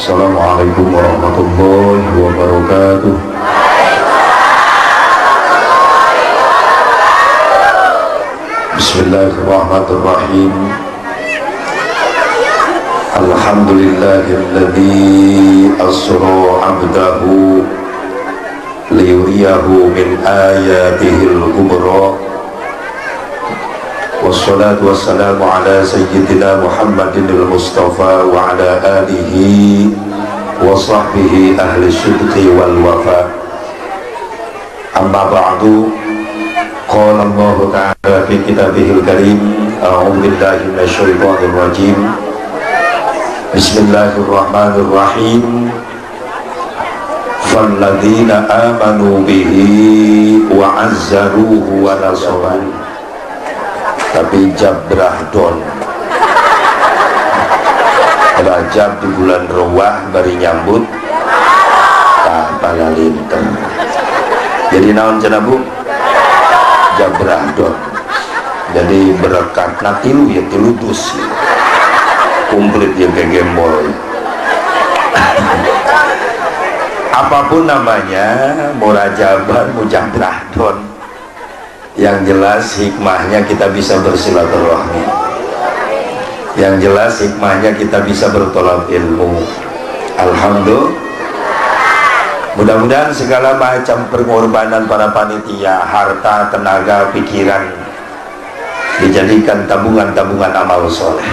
Assalamualaikum warahmatullahi wabarakatuh. Bismillahirrahmanirrahim. Alhamdulillahilladzi asra 'abdahu liyuriyahu min ayatihil kubra. Wassalatu wassalamu ala sayyidina Muhammadinil Mustafa wa ala alihi wa sahbihi ahli sidqi wal wafa. Amma ba'du. Qala Allah ta'ala fi kitabihil karim, a'udzu billahi minasyaitonir rajim. Bismillahirrahmanirrahim. Falladzina amanu bihi wa 'azzaruhu wa nasaruhu. Tapi jabrah don Rajab di bulan Ruwah bari nyambut tah palalinten. Jadi naon cenah Bu? Jabrah don. Jadi berkatna tilu ya tilu dus. Komplit ya gegembol. Apapun namanya, mau rajaban, mau jabrah don, yang jelas hikmahnya kita bisa bersilaturahmi. Yang jelas hikmahnya kita bisa bertolak ilmu. Alhamdulillah. Mudah-mudahan segala macam pengorbanan para panitia, harta, tenaga, pikiran dijadikan tabungan-tabungan amal soleh.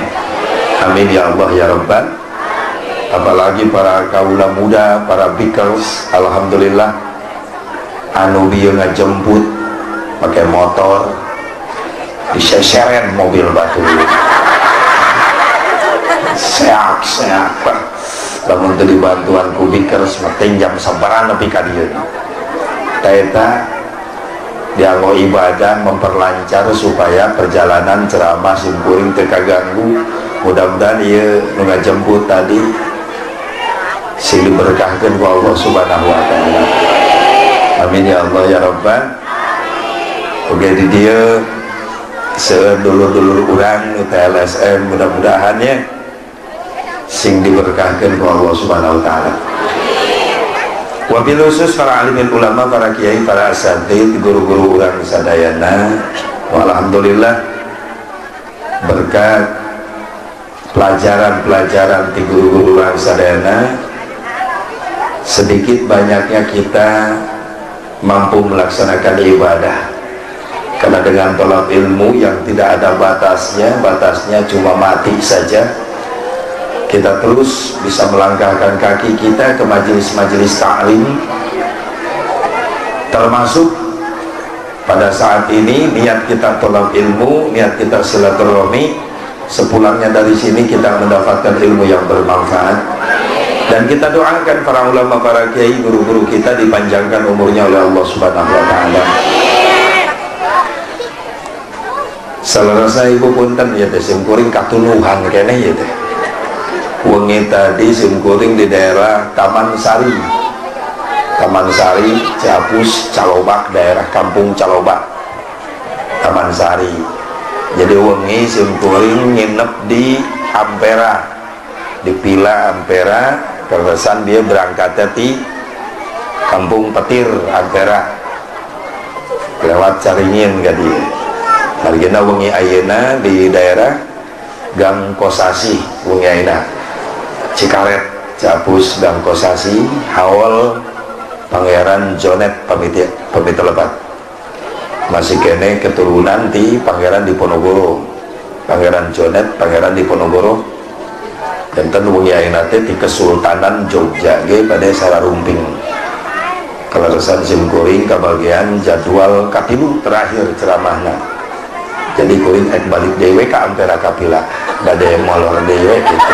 Amin ya Allah ya Rabbal. Apalagi para kaula muda, para bikers, alhamdulillah anu bieu ngajemput pakai motor, diseseren mobil batu, seak-seak. Lamun teu dibantuan ku bikers mah jam sabaran nepi ka dieu. Eta dianggo ibadah memperlancar supaya perjalanan ceramah simkuring teu kaganggu. Mudah-mudahan ieu nu ngajemput tadi sing diberkahkeun ku Allah Subhanahu wa taala. Amin ya Allah ya Rabbal. Oke, di dia seueur dulur-dulur urang nu TLSM, mudah-mudahan ya sing diberkahkeun ku Allah Subhanahu wa taala. Wabil khusus para alimin ulama, para kiai, para asatid, guru-guru urang sadayana. Walhamdulillah berkat pelajaran-pelajaran di guru-guru urang sadayana, sedikit banyaknya kita mampu melaksanakan ibadah. Karena dengan tolak ilmu yang tidak ada batasnya, batasnya cuma mati saja, kita terus bisa melangkahkan kaki kita ke majelis-majelis ta'lim. Termasuk pada saat ini niat kita tolak ilmu, niat kita silaturahmi. Sepulangnya dari sini kita mendapatkan ilmu yang bermanfaat. Dan kita doakan para ulama, para kiai, guru-guru kita dipanjangkan umurnya oleh Allah Subhanahu wa taala. Salarasa ibu punten ya teh simkuring katunuhan keneh ya teh. Wengi tadi simkuring di daerah Taman Sari. Taman Sari, Ciapus, Calobak, daerah kampung Calobak. Taman Sari. Jadi wengi simkuring nginep di Ampera. Di Pila Ampera, keresan dia berangkatnya di Kampung Petir Ampera. Lewat Caringin ka dieu. Margina wengi ayeuna di daerah Gang Kosasi wengi ayeuna. Cikaret, Ciapus, Gang Kosasi, haul Pangeran Jonet pamit lepat. Masih kene keturunan di Pangeran Diponegoro. Pangeran Jonet, Pangeran Diponegoro. Janten wengi ayeuna teh di Kesultanan Jogja ge pada sararumping. Kaleresan simkuring kabagian jadwal katilu terakhir ceramahna. Jadi kuring ek balik dewe ka Ampera Kapila, bade molor dewe gitu.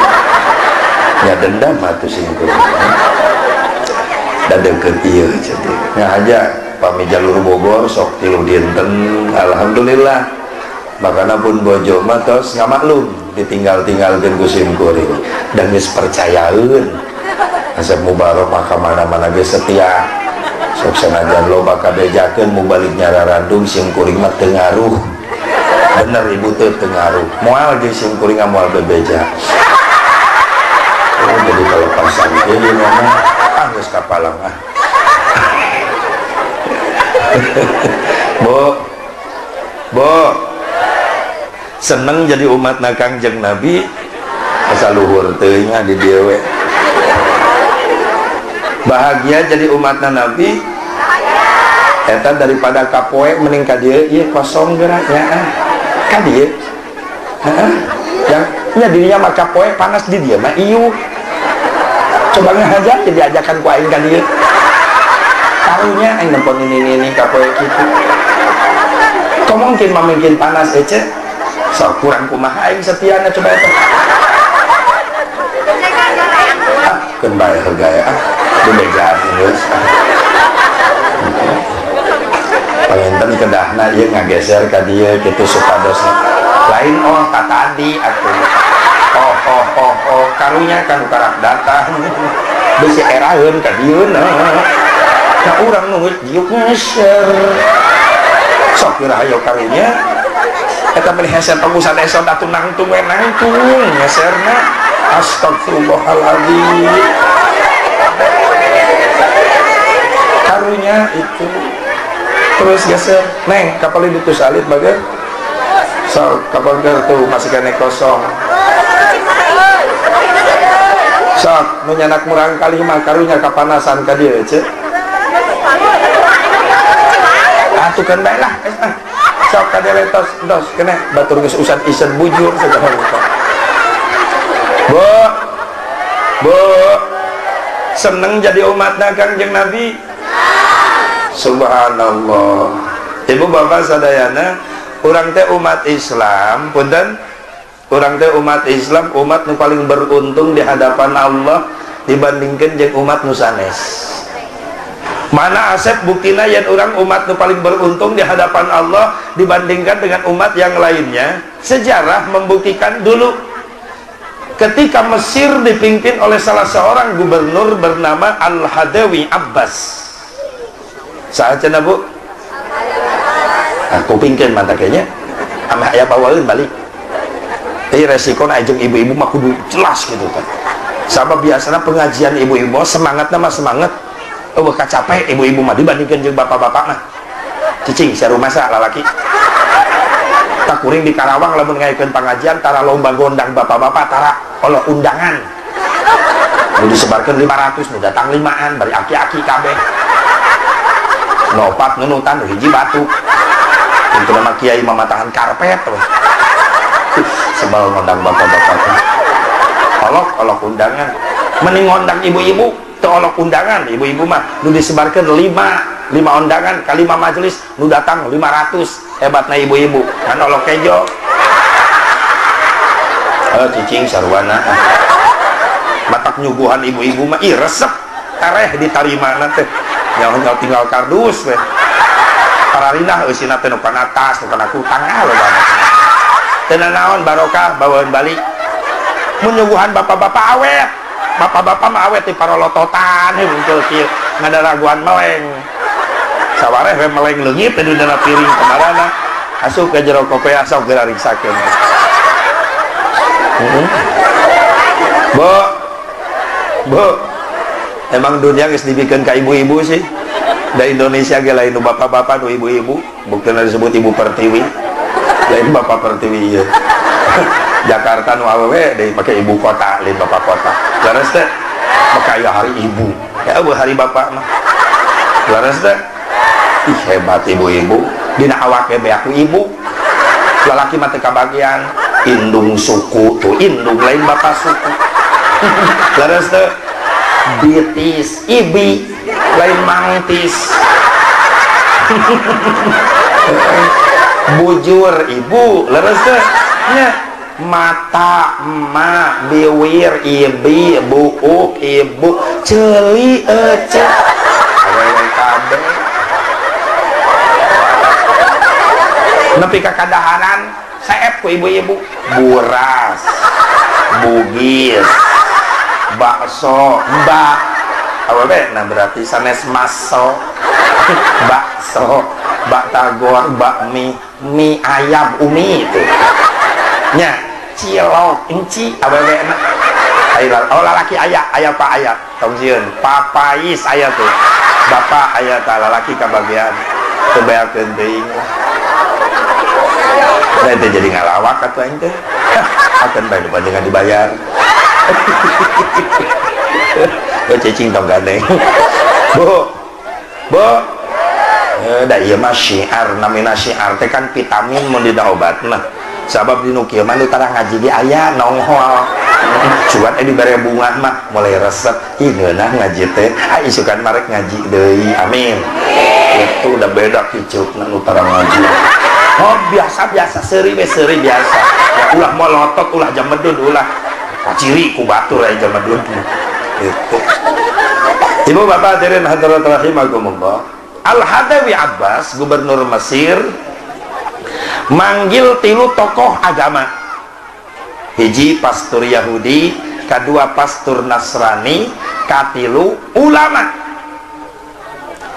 Ya dendam atuh simkuring. Da deukeut ieu jadi. Nya aja pami jalur Bogor sok tilu dinten, alhamdulillah. Makana pun bojo mah tos ngamaklum ditinggal-tinggalkeun ku simkuring dan geus percayaeun. Asep Mubarok mah ka mana-mana geus setia. Sok sanajan loba kabejakeun mu balik nyararandung simkuring mah teu ngaruh. Bener ibu teu ngaruh. Moal ge simkuring moal bebeja. Oh, jadi kelepasan. deui ngomong ah geus kapalang ah. Bu, bu, seneng jadi umat na Kangjeng Nabi asa luhur teuing di dieu we. Bahagia jadi umatna Nabi eta daripada kapoe mending ka dieu ieu kosong geura nya ah. Ka dieu. Heeh. Yang nya dirinya mah kapoe panas di dieu mah iuh. Coba ngahajar jadi ajakan ku aing ka dieu. Karunya aing nempon ini kapoe kitu. Kok mungkin mamingkin panas ece? Sok kurang kumaha aing setiana coba eta. Ah, keun bae heula ah. Dibejaan geus. Panginten kedahna ieu ngageser ka dieu kitu supados lain oh ka tadi atuh. Oh oh oh oh karunya kan karak datang. Bisi eraheun ka dieu nah. Urang nu geus diuk ngeser. Sok geura hayo karunya. Eta meni hese tong usan esot atuh nangtung we nangtung ngeserna. Astagfirullahaladzim. Karunya itu terus geser neng kapal itu salit bager so kapal tuh masih kene kosong sok nu nyanak murang kali mah karunya kapanasan ka dieu ce atuh kan bae lah sok ka dieu tos tos kene batur geus usan isen bujur segala rupa. Bu, bu, seneng jadi umatna Kangjeng Nabi. Subhanallah. Ibu bapak sadayana, urang teh umat Islam, punten. Urang teh umat Islam, umat nu paling beruntung di hadapan Allah dibandingkan jeung umat nu sanes. Mana Asep buktina yen urang umat nu paling beruntung di hadapan Allah dibandingkan dengan umat yang lainnya? Sejarah membuktikan dulu ketika Mesir dipimpin oleh salah seorang gubernur bernama Al-Hadawi Abbas. Saha cenah Bu? Aku pingkeun mantap kayaknya. Ameh aya bawaeun balik. Tapi resiko na jeung ibu-ibu mah kudu jelas gitu kan. Sabab biasana pengajian ibu-ibu semangatna mah semangat. Eueuh kacape ibu-ibu mah dibandingkeun jeung bapak-bapak mah. Cicing sia rumasa lalaki. Tak kuring di Karawang lamun ngayakeun pengajian tara lomba gondang bapak-bapak tara oleh undangan. Nu disebarkeun 500 nu datang 5an bari aki-aki kabeh. Nopat nunutan nu hiji batu. Untuk nama kiai mamatahan karpet terus. Sebal ngondang bapak-bapak. Olok-olok undangan. Mending ngondang ibu-ibu, teu olok undangan ibu-ibu mah nu disebarkeun 5 undangan kali 5 majelis nu datang 500. Hebatna ibu-ibu kan olok kejo. Oh cicing sarwana. Matak nyuguhan ibu-ibu mah ih resep tareh ditarimana teh. Nyaho tinggal kardus we. Pararinah eusina teh nu kana tas, nu kana kutang ah loba. Teu nanaon barokah bawaeun balik. Mun nyuguhan bapak-bapak awet. Bapak-bapak mah awet di parolototan heuh muncul kieu ngadaraguan meleng. Sawareh we meleng leungit teh dina piring kamarana. Asup ka jero kopea sok geura riksakeun. Bu. Bu. Emang dunia geus dibikeun ka ibu-ibu sih. Da Indonesia ge lain nu bapak-bapak nu ibu-ibu, buktina disebut Ibu Pertiwi. Lain Bapak Pertiwi ieu. Jakarta nu awewe deui pake ibu kota, lain bapak kota. Leres teh? Maka aya hari ibu. Ya eueuh hari bapak mah. Leres teh? Ih hebat ibu-ibu. Dina awak ge beak ku ibu. Lalaki mah teu kabagian. Indung suku tuh indung lain bapak suku. Leres teh? Bitis ibi lain mangtis. Bujur ibu leres teh nya. Mata emak biwir ibi buuk ibu ceuli ece awewe kabeh nepi ka kadaharan seep ku ibu-ibu buras bugis bakso mbak awewe nah berarti sanes maso bakso bak tagor bakmi mie ayam umi itu nya cilok enci awewe na Oh lalaki aya, aya pak aya, tong sieun, papais aya tuh, bapak aya tah lalaki kabagian, teu beakeun teuing lah. Da teh jadi ngalawak atuh aing teh. Akan bae nu panjenengan dibayar. Oh cicing tong gandeng. Bu. Bu. Da ieu mah syiar, namina syiar teh kan vitamin mun dina obat mah. Sabab dinu kieu mah nu tara ngaji ge aya nongol. Cuman dibere bunga mah mulai resep ih ngeunah ngaji teh, ah isukan marek ngaji deui. Amin. Itu udah beda kiceupna nu tara ngaji. Oh biasa-biasa seuri we seuri biasa. Ya, ulah molotot, ulah jamedun, ulah kaciri ku batur aya jamedun. Itu. Ibu bapak hadirin hadirat rahimakumullah. Al-Hadawi Abbas, gubernur Mesir, manggil tilu tokoh agama. Hiji pastor Yahudi, kedua pastor Nasrani, katilu ulama.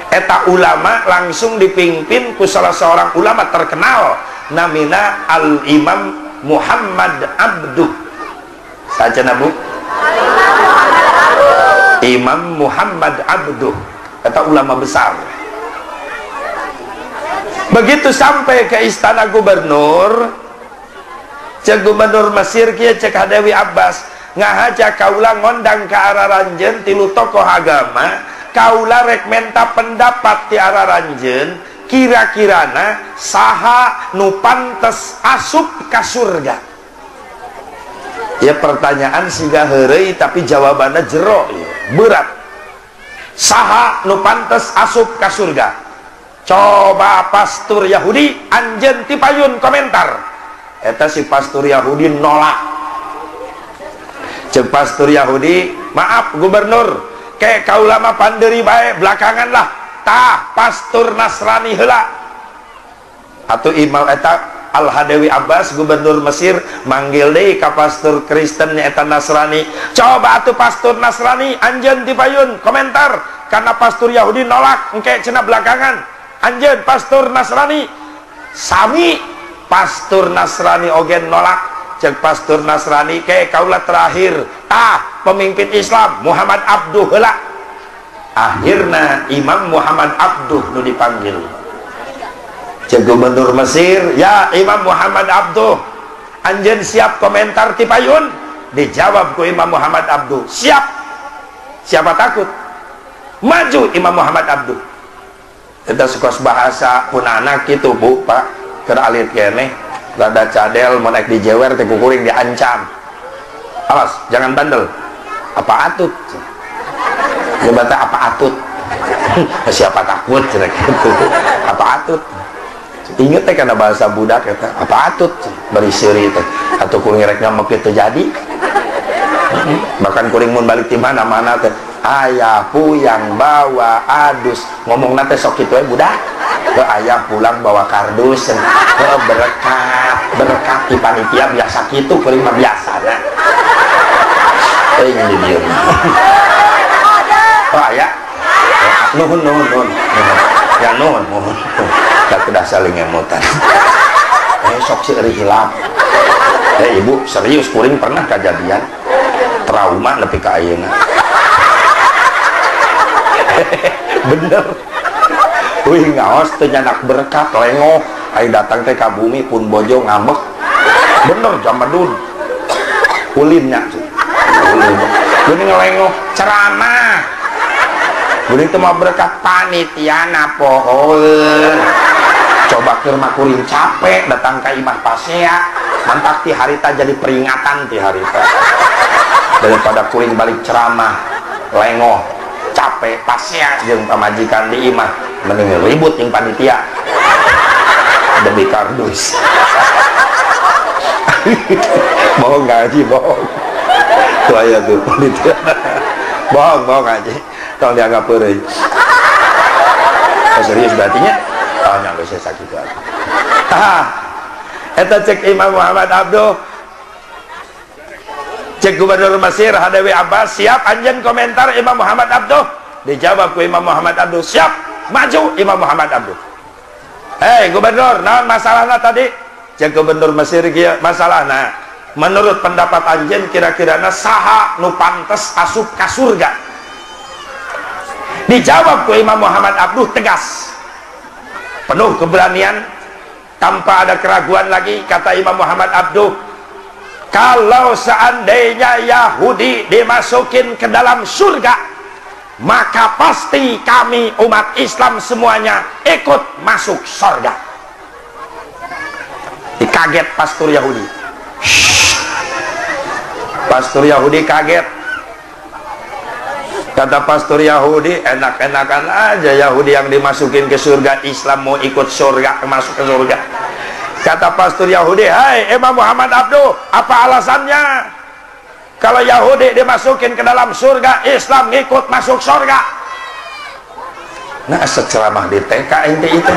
Eta ulama langsung dipimpin ku salah seorang ulama terkenal namina Al-Imam Muhammad Abduh. Saja bu? Imam Muhammad Abduh, eta ulama besar. Begitu sampai ke istana gubernur, cek gubernur Mesir kieu cek Hadawi Abbas, ngahaja kaula ngondang ka araranjeun tilu tokoh agama, kaula rek menta pendapat ti araranjeun, kira-kirana saha nu pantes asup ka surga. Ya pertanyaan siga heureuy tapi jawabanna jero, berat. Saha nu pantes asup ka surga? Coba pastor Yahudi anjeun ti payun komentar. Eta si pastor Yahudi nolak. Cek pastor Yahudi, maaf gubernur, kek kaula mah pandeuri bae belakangan lah. Tah pastor Nasrani heula. Atuh imam eta Al-Hadawi Abbas gubernur Mesir manggil deui ka pastor Kristen eta Nasrani. Coba atuh pastor Nasrani anjeun ti payun komentar karena pastor Yahudi nolak engke cenah belakangan. Anjeun pastor Nasrani sami pastor Nasrani ogen nolak. Cek pastor Nasrani ke kaula terakhir tah pemimpin Islam Muhammad Abduh heula. Akhirna Imam Muhammad Abduh nu dipanggil. Cek gubernur Mesir, ya Imam Muhammad Abduh, anjeun siap komentar ti payun? Dijawab ku Imam Muhammad Abduh, siap. Siapa takut? Maju Imam Muhammad Abduh. Eta suka bahasa pun anak gitu bu pak, keur alit keneh rada cadel mun naik dijewer teh kukuring diancam. Awas, jangan bandel. Apa atut? Dia apa atut? Siapa takut cenah kitu. Apa atut? Ingat teh kana bahasa budak eta, apa atut? Bari seuri teh. Atuh kuring rek ngamek teu jadi. Bahkan kuring mun balik ti mana-mana teh ayah puyang bawa adus, ngomongna teh sok kitu we budak. Ayah pulang bawa kardus, berkat, berkat di panitia biasa kitu kuring mah biasa nya. Euy di dieu. Oh aya. Nuhun nuhun nuhun. Ya nuhun nuhun. Da kedah saling ngemutan. Sok seueur hilap. Ibu serius kuring pernah kejadian trauma nepi ka ayeuna. Bener. Wih ngaos teh nyanak berkat lengoh, ai datang teh ka bumi pun bojo ngambek. Bener jamadun. Ulinnya. Ulin. Geuning lengoh ceramah. Geuning teh mah berkat panitiana pohoeun. Coba keur mah kuring capek datang ka imah pasea, mantak ti harita jadi peringatan ti harita. Daripada kuring balik ceramah lengoh capek pasea jeung pamajikan di imah, mending ribut jeung panitia demi kardus. Bohong ngaji, bohong. Tuh aya tuh panitia. Bohong, bohong ngaji. Tong dianggap heureuy. Oh, serius berarti nya? Oh, nya geus sakitu atuh. Tah. Eta cek Imam Muhammad Abduh. Cek gubernur Mesir Hadawi Abbas, siap anjeun komentar Imam Muhammad Abduh? Dijawab ku Imam Muhammad Abduh, siap. Maju Imam Muhammad Abduh. Hei gubernur, naon masalahna tadi? Cek gubernur Mesir kieu masalahna. Menurut pendapat anjeun kira-kirana saha nu pantes asup ka surga? Dijawab ku Imam Muhammad Abduh tegas, penuh keberanian, tanpa ada keraguan lagi. Kata Imam Muhammad Abduh, kalau seandainya Yahudi dimasukin ke dalam surga, maka pasti kami umat Islam semuanya ikut masuk surga. Dikaget pastor Yahudi. Shhh. Pastor Yahudi kaget. Kata pastor Yahudi, enak-enakan aja Yahudi yang dimasukin ke surga, Islam mau ikut surga, masuk ke surga. Kata pastor Yahudi, hai Imam Muhammad Abduh, apa alasannya? Kalau Yahudi dimasukin ke dalam surga, Islam ngikut masuk surga. Nah, seceramah di TK ente itu.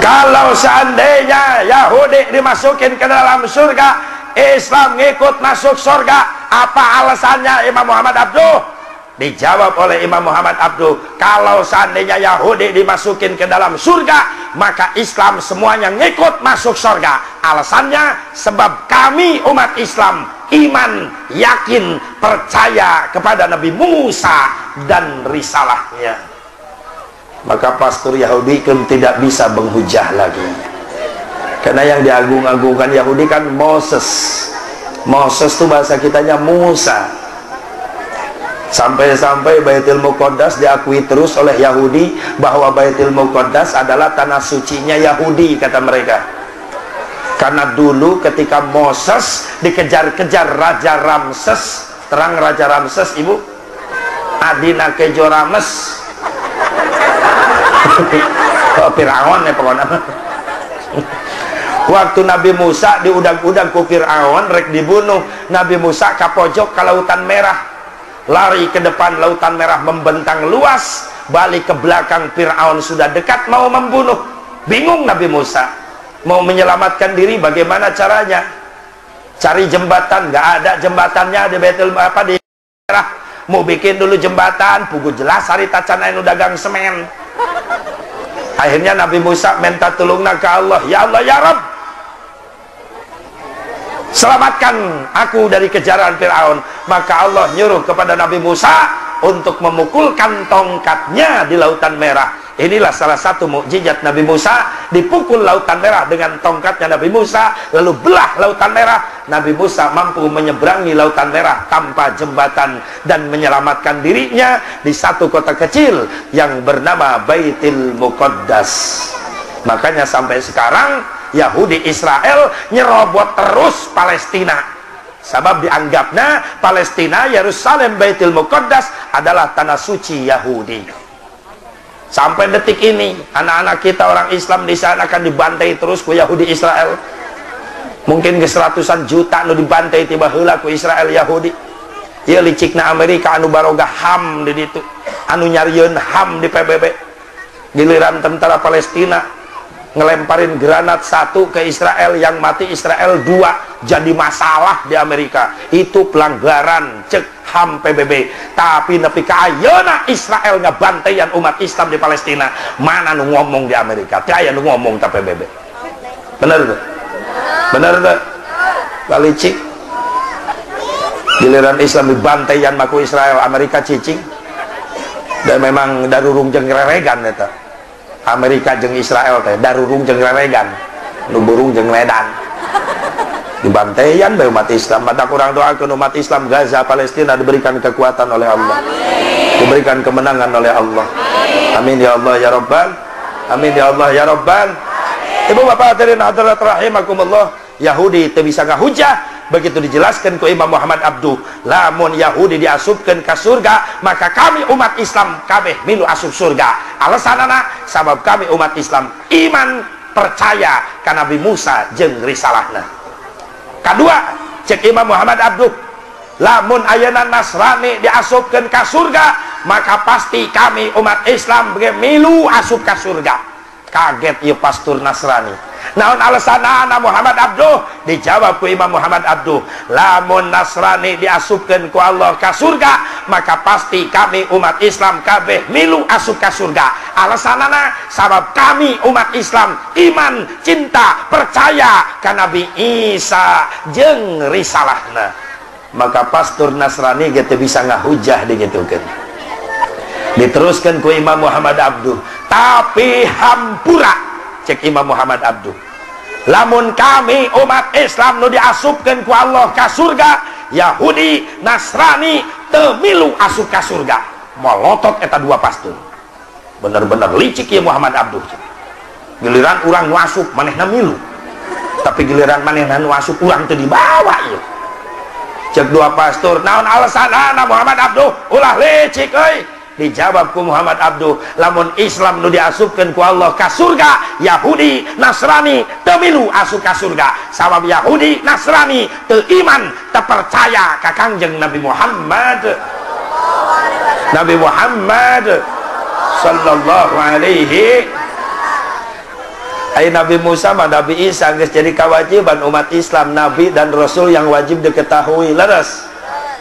Kalau seandainya Yahudi dimasukin ke dalam surga, Islam ngikut masuk surga, apa alasannya Imam Muhammad Abduh? Dijawab oleh Imam Muhammad Abduh, kalau seandainya Yahudi dimasukin ke dalam surga, maka Islam semuanya ngikut masuk surga. Alasannya, sebab kami umat Islam iman, yakin, percaya kepada Nabi Musa dan risalahnya. Maka pastor Yahudi kan tidak bisa menghujah lagi, karena yang diagung-agungkan Yahudi kan Moses. Moses itu bahasa kitanya Musa. Sampai-sampai Baitul Muqaddas diakui terus oleh Yahudi bahwa Baitul Muqaddas adalah tanah sucinya Yahudi, kata mereka. Karena dulu ketika Moses dikejar-kejar Raja Ramses, terang Raja Ramses ibu, Adina Kejo Rames. Oh, Fir'aun ya pokoknya. Waktu Nabi Musa diudang-udang ku Fir'aun rek dibunuh, Nabi Musa ka pojok ke Lautan Merah. Lari ke depan, Lautan Merah membentang luas, balik ke belakang Fir'aun sudah dekat mau membunuh. Bingung Nabi Musa, mau menyelamatkan diri bagaimana caranya? Cari jembatan, nggak ada jembatannya di Baitul apa di Merah. Mau bikin dulu jembatan, pugu jelas hari tacan anu dagang semen. Akhirnya Nabi Musa minta tolongna ke Allah, ya Allah ya Rabb, selamatkan aku dari kejaran Fir'aun. Maka Allah nyuruh kepada Nabi Musa untuk memukulkan tongkatnya di Lautan Merah. Inilah salah satu mukjizat Nabi Musa, dipukul Lautan Merah dengan tongkatnya Nabi Musa, lalu belah Lautan Merah. Nabi Musa mampu menyeberangi Lautan Merah tanpa jembatan dan menyelamatkan dirinya di satu kota kecil yang bernama Baitul Muqaddas. Makanya sampai sekarang Yahudi Israel nyerobot terus Palestina. Sebab dianggapnya Palestina, Yerusalem, Baitul Muqaddas adalah tanah suci Yahudi. Sampai detik ini anak-anak kita orang Islam di sana akan dibantai terus ku Yahudi Israel. Mungkin ke seratusan juta nu dibantai tiba heula ku Israel Yahudi. Ieu licikna Amerika anu baroga HAM di ditu, anu nyarieun HAM di PBB. Giliran tentara Palestina ngelemparin granat 1 ke Israel, yang mati Israel 2, jadi masalah di Amerika. Itu pelanggaran cek HAM PBB. Tapi nepi ka ayeuna Israel ngabantaian umat Islam di Palestina, mana nu ngomong di Amerika? Teu aya nu ngomong ta PBB. Bener tuh? Bener tuh? Balicik. Giliran Islam dibantaian maku Israel, Amerika cicing. Dan memang darurung jeung reregan eta. Amerika jeung Israel teh darurung jeung reregan, nu burung jeung ledan. Dibantaian bae umat Islam. Mata kurang doakeun umat Islam Gaza Palestina diberikan kekuatan oleh Allah. Amin. Diberikan kemenangan oleh Allah. Amin ya Allah ya Rabbal. Amin ya Allah ya Rabbal. Ibu bapak hadirin hadirat rahimakumullah, Yahudi teu bisa ngahujah. Begitu dijelaskan ku Imam Muhammad Abduh, lamun Yahudi diasupkeun ka surga, maka kami umat Islam kabeh milu asup surga. Alasanana sabab kami umat Islam iman percaya ka Nabi Musa jeung risalahna. Kadua, cek Imam Muhammad Abduh, lamun ayeuna Nasrani diasupkeun ka surga, maka pasti kami umat Islam milu asup ka surga. Kaget ieu pastur Nasrani. Naon alasanana Muhammad Abduh? Dijawab ku Imam Muhammad Abduh, lamun Nasrani diasupkeun ku Allah ka surga, maka pasti kami umat Islam kabeh milu asup ka surga. Alasanana sabab kami umat Islam iman, cinta, percaya ka Nabi Isa jeung risalahna. Maka pastor Nasrani ge teu bisa ngahujah digitukeun. Diteruskan ku Imam Muhammad Abduh, tapi hampura cek Imam Muhammad Abduh, lamun kami umat Islam nu diasupkeun ku Allah ka surga, Yahudi Nasrani teu milu asup ka surga. Molotot eta dua pastor, bener-bener licik ya Muhammad Abduh. Giliran urang nu asup manehna milu, tapi giliran manehna nu asup urang teu dibawa ieu. Cek dua pastor, naon alasanana Muhammad Abduh? Ulah licik euy. Dijawab ku Muhammad Abduh, lamun Islam nu diasupkeun ku Allah ka surga, Yahudi Nasrani teu milu asup ka surga. Sabab Yahudi Nasrani teu iman, teu percaya ka Kangjeng Nabi Muhammad. Nabi Muhammad sallallahu alaihi. Ai Nabi Musa mah Nabi Isa geus jadi kewajiban umat Islam, nabi dan rasul yang wajib diketahui, leres.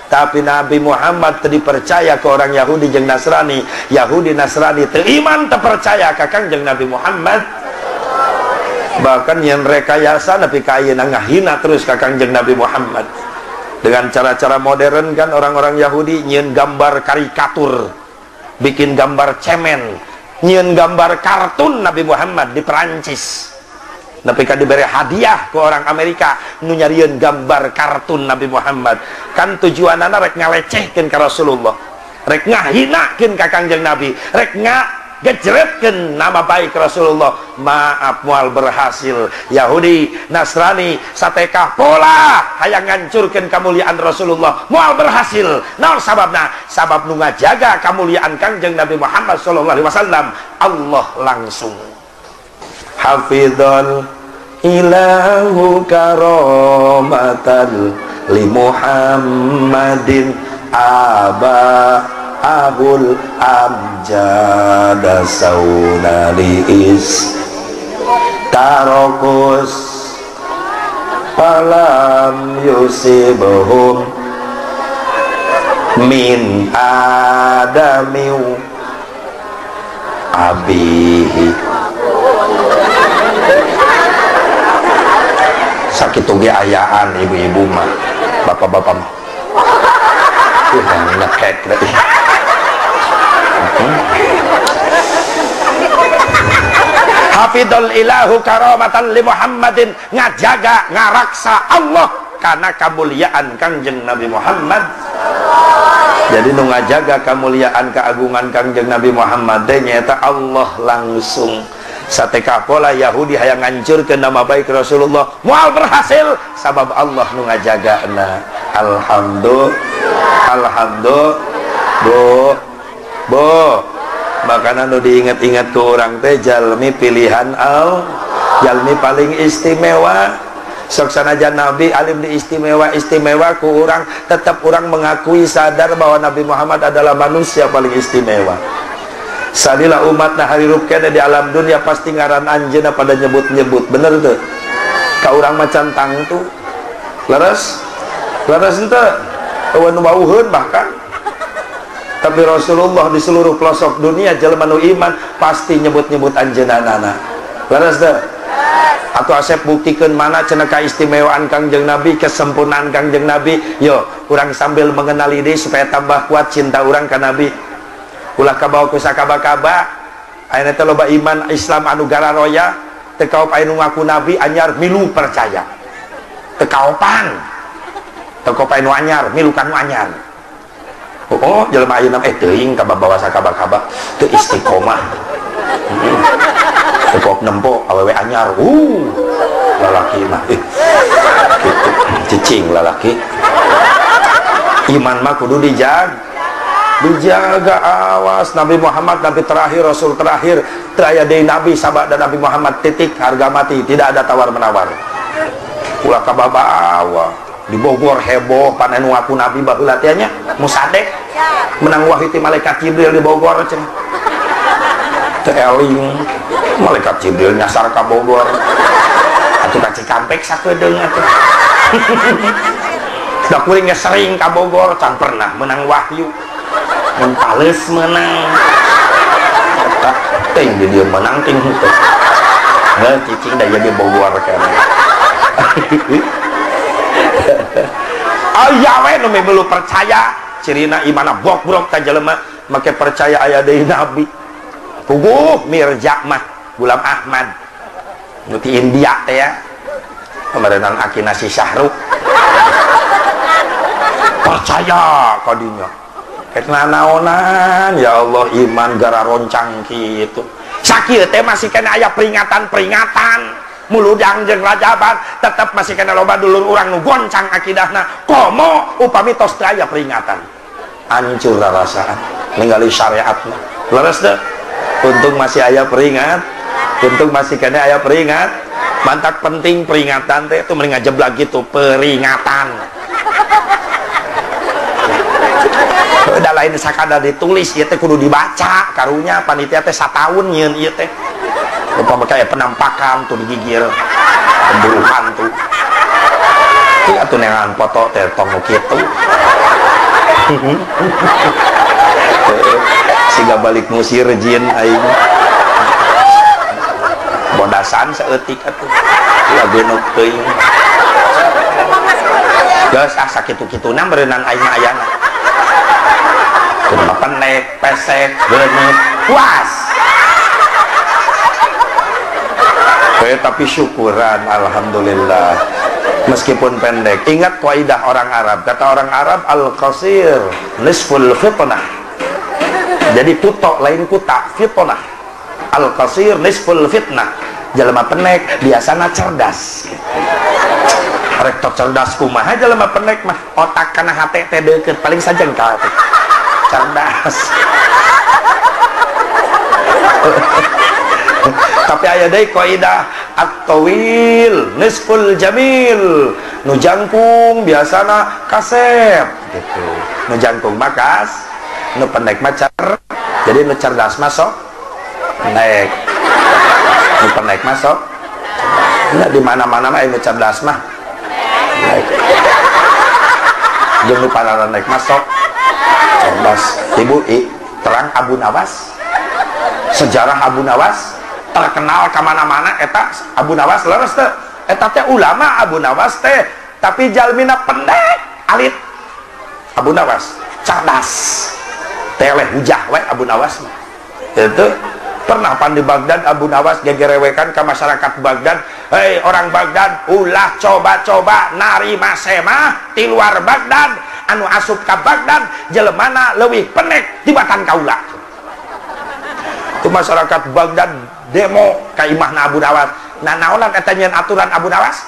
Tapi Nabi Muhammad teu dipercaya ke orang Yahudi jeung Nasrani. Yahudi Nasrani teu iman, teu percaya ka Kangjeng Nabi Muhammad. Bahkan yang rekayasa nepi ka ayeuna ngahina terus ka Kangjeng Nabi Muhammad. Dengan cara-cara modern kan orang-orang Yahudi nyieun gambar karikatur, bikin gambar cemen, nyieun gambar kartun Nabi Muhammad di Perancis. Nepi ka diberi hadiah ke orang Amerika nu nyarieun gambar kartun Nabi Muhammad. Kan tujuanana rek ngalecehkeun ka Rasulullah, rek ngahinakeun ka Kangjeng Nabi, rek ngagejretkeun nama baik Rasulullah. Maaf, moal berhasil. Yahudi Nasrani satekah pola hayang ngancurkeun kamuliaan Rasulullah, moal berhasil. Naon sababna? Sabab nu ngajaga kamuliaan Kangjeng Nabi Muhammad sallallahu alaihi wasallam Allah langsung. Hafidhal ilahu karomatan li Muhammadin aba ahul amjada saunali is tarokus palam yusibhum min adamiu abihi. Sakit oge ayaan ibu-ibu mah, bapak-bapak mah. Ngekek deh. Hafidhul ilahu karamatan li Muhammadin, ngajaga ngaraksa Allah karena kemuliaan Kangjeng Nabi Muhammad. Jadi nu ngajaga kemuliaan keagungan Kangjeng Nabi Muhammad teh nyaeta Allah langsung. Sateka pola Yahudi hayang ngancurkeun nama baik Rasulullah, moal berhasil sabab Allah nu ngajagana. Alhamdulillah, alhamdulillah. Bu, bu, makana nu diingat-ingat ku urang teh jalmi pilihan al, jalmi paling istimewa. Sok sanajan Nabi alim di istimewa istimewa ku urang, tetap urang mengakui sadar bahwa Nabi Muhammad adalah manusia paling istimewa. Salila umat nah hirup kene di alam dunia pasti ngaran anjeunna pada nyebut-nyebut, bener tuh? Ka urang macan tangtu, leres, leres henteu, eueun wauheun bahkan. Tapi Rasulullah di seluruh pelosok dunia jelema nu iman pasti nyebut-nyebut anjeunna. Leres teu? Atau asep buktikeun mana cenah kaistimewaan Kangjeng Nabi, kesempurnaan Kangjeng Nabi. Yo, urang sambil mengenali deui supaya tambah kuat cinta urang ka Nabi. Ulah kabawa ku sakaba-kaba. Ayeuna teh loba iman Islam anu gararoya, teu kaop aya nu ngaku nabi anyar milu percaya. Teu kaopan. Teu kaop aya nu anyar milu ka nu anyar. Oh, jelema ayeuna teuing kababawa sakaba-kaba, teu istiqomah. Teu kaop nempo awewe anyar. Lalaki mah gitu. Cicing lalaki. Iman mah kudu dijaga. Dijaga, awas. Nabi Muhammad nabi terakhir, rasul terakhir, teu aya deui nabi sabada Nabi Muhammad, titik, harga mati, tidak ada tawar menawar. Ulah kababawa di Bogor heboh pan anu ngaku nabi baheula teh nya musadek menang wahyu ti malaikat Jibril di Bogor cenah. Teu eling malaikat Jibril nyasar ka Bogor. Atuh ka Cikampek sakedeung atuh. Da kuring ge sering ka Bogor can pernah menang wahyu. Mun pales menang. Eta ting di dieu menang ting henteu. Heuh cicing da jadi Bogor keneh. Aya we nu belum percaya cirina imana bok-brok ka jelema make percaya aya deui nabi. Puguh Mirza mah Gulam Ahmad nu ti India teh ya. Pemerintahan akina si Syahrukh. Percaya kadinya. Rek nanaonan ya Allah iman gara roncang kitu. Sakieu teh masih kena aya peringatan-peringatan. Muludang jeung rajaban tetep masih kena loba dulur urang nu goncang akidahna. Komo upami tos teu aya peringatan. Hancur rarasaan ningali syariatna. Leres teu? Untung masih aya peringat, untung masih kena aya peringat. Mantak penting peringatan teh itu mending ngajeblak gitu peringatan. Udah lain sakada ditulis ieu teh kudu dibaca karunya panitia teh sataun nyieun ieu teh. Upama kayak penampakan tuh digigir pemburu hantu. Ieu atuh neangan foto teh tong nu kitu. Siga balik ngusir jin aing. Bodasan saeutik atuh. Lageunok teuing. Geus ah sakitu-kituna meureunnan aing mah ayana. Kumaha pendek, pesek, geuneuh, puas. Tapi syukuran alhamdulillah. Meskipun pendek. Ingat kaidah orang Arab. Kata orang Arab al-qasir nisful fitnah. Jadi tutok lain kuta, fitnah. Al-qasir nisful fitnah. Jelema pendek biasana cerdas. Rek cerdas kumaha jelema pendek mah otak kana hate teh deukeut paling sajengkal teh. Cerdas. Tapi aya deui kaidah at-tawil nisful jamil. Nu jangkung biasana kasep gitu. Nu jangkung mah kas, nu pendek mah cer. Jadi nu cerdas mah sok pendek. Nu pendek mah sok. Nah, di mana-mana mah nu cerdas mah pendek. Jeung nu pararendek mah sok cerdas. Ibu terang Abu Nawas. Sejarah Abu Nawas terkenal ka mana-mana eta Abu Nawas leres teu? Eta teh ulama Abu Nawas teh, tapi jalmina pendek alit. Abu Nawas cerdas. Teleh hujah we Abu Nawas mah. Itu pernah pan di Baghdad Abu Nawas gegerewekan ke masyarakat Baghdad, "Hei orang Baghdad, ulah coba-coba narima semah ti luar Baghdad, anu asup ka Baghdad jelemana leuwih pendek tibatan kaula." Itu masyarakat Baghdad demo ka imahna Abu Nawas. Nah naonan eta nyeun aturan Abu Nawas?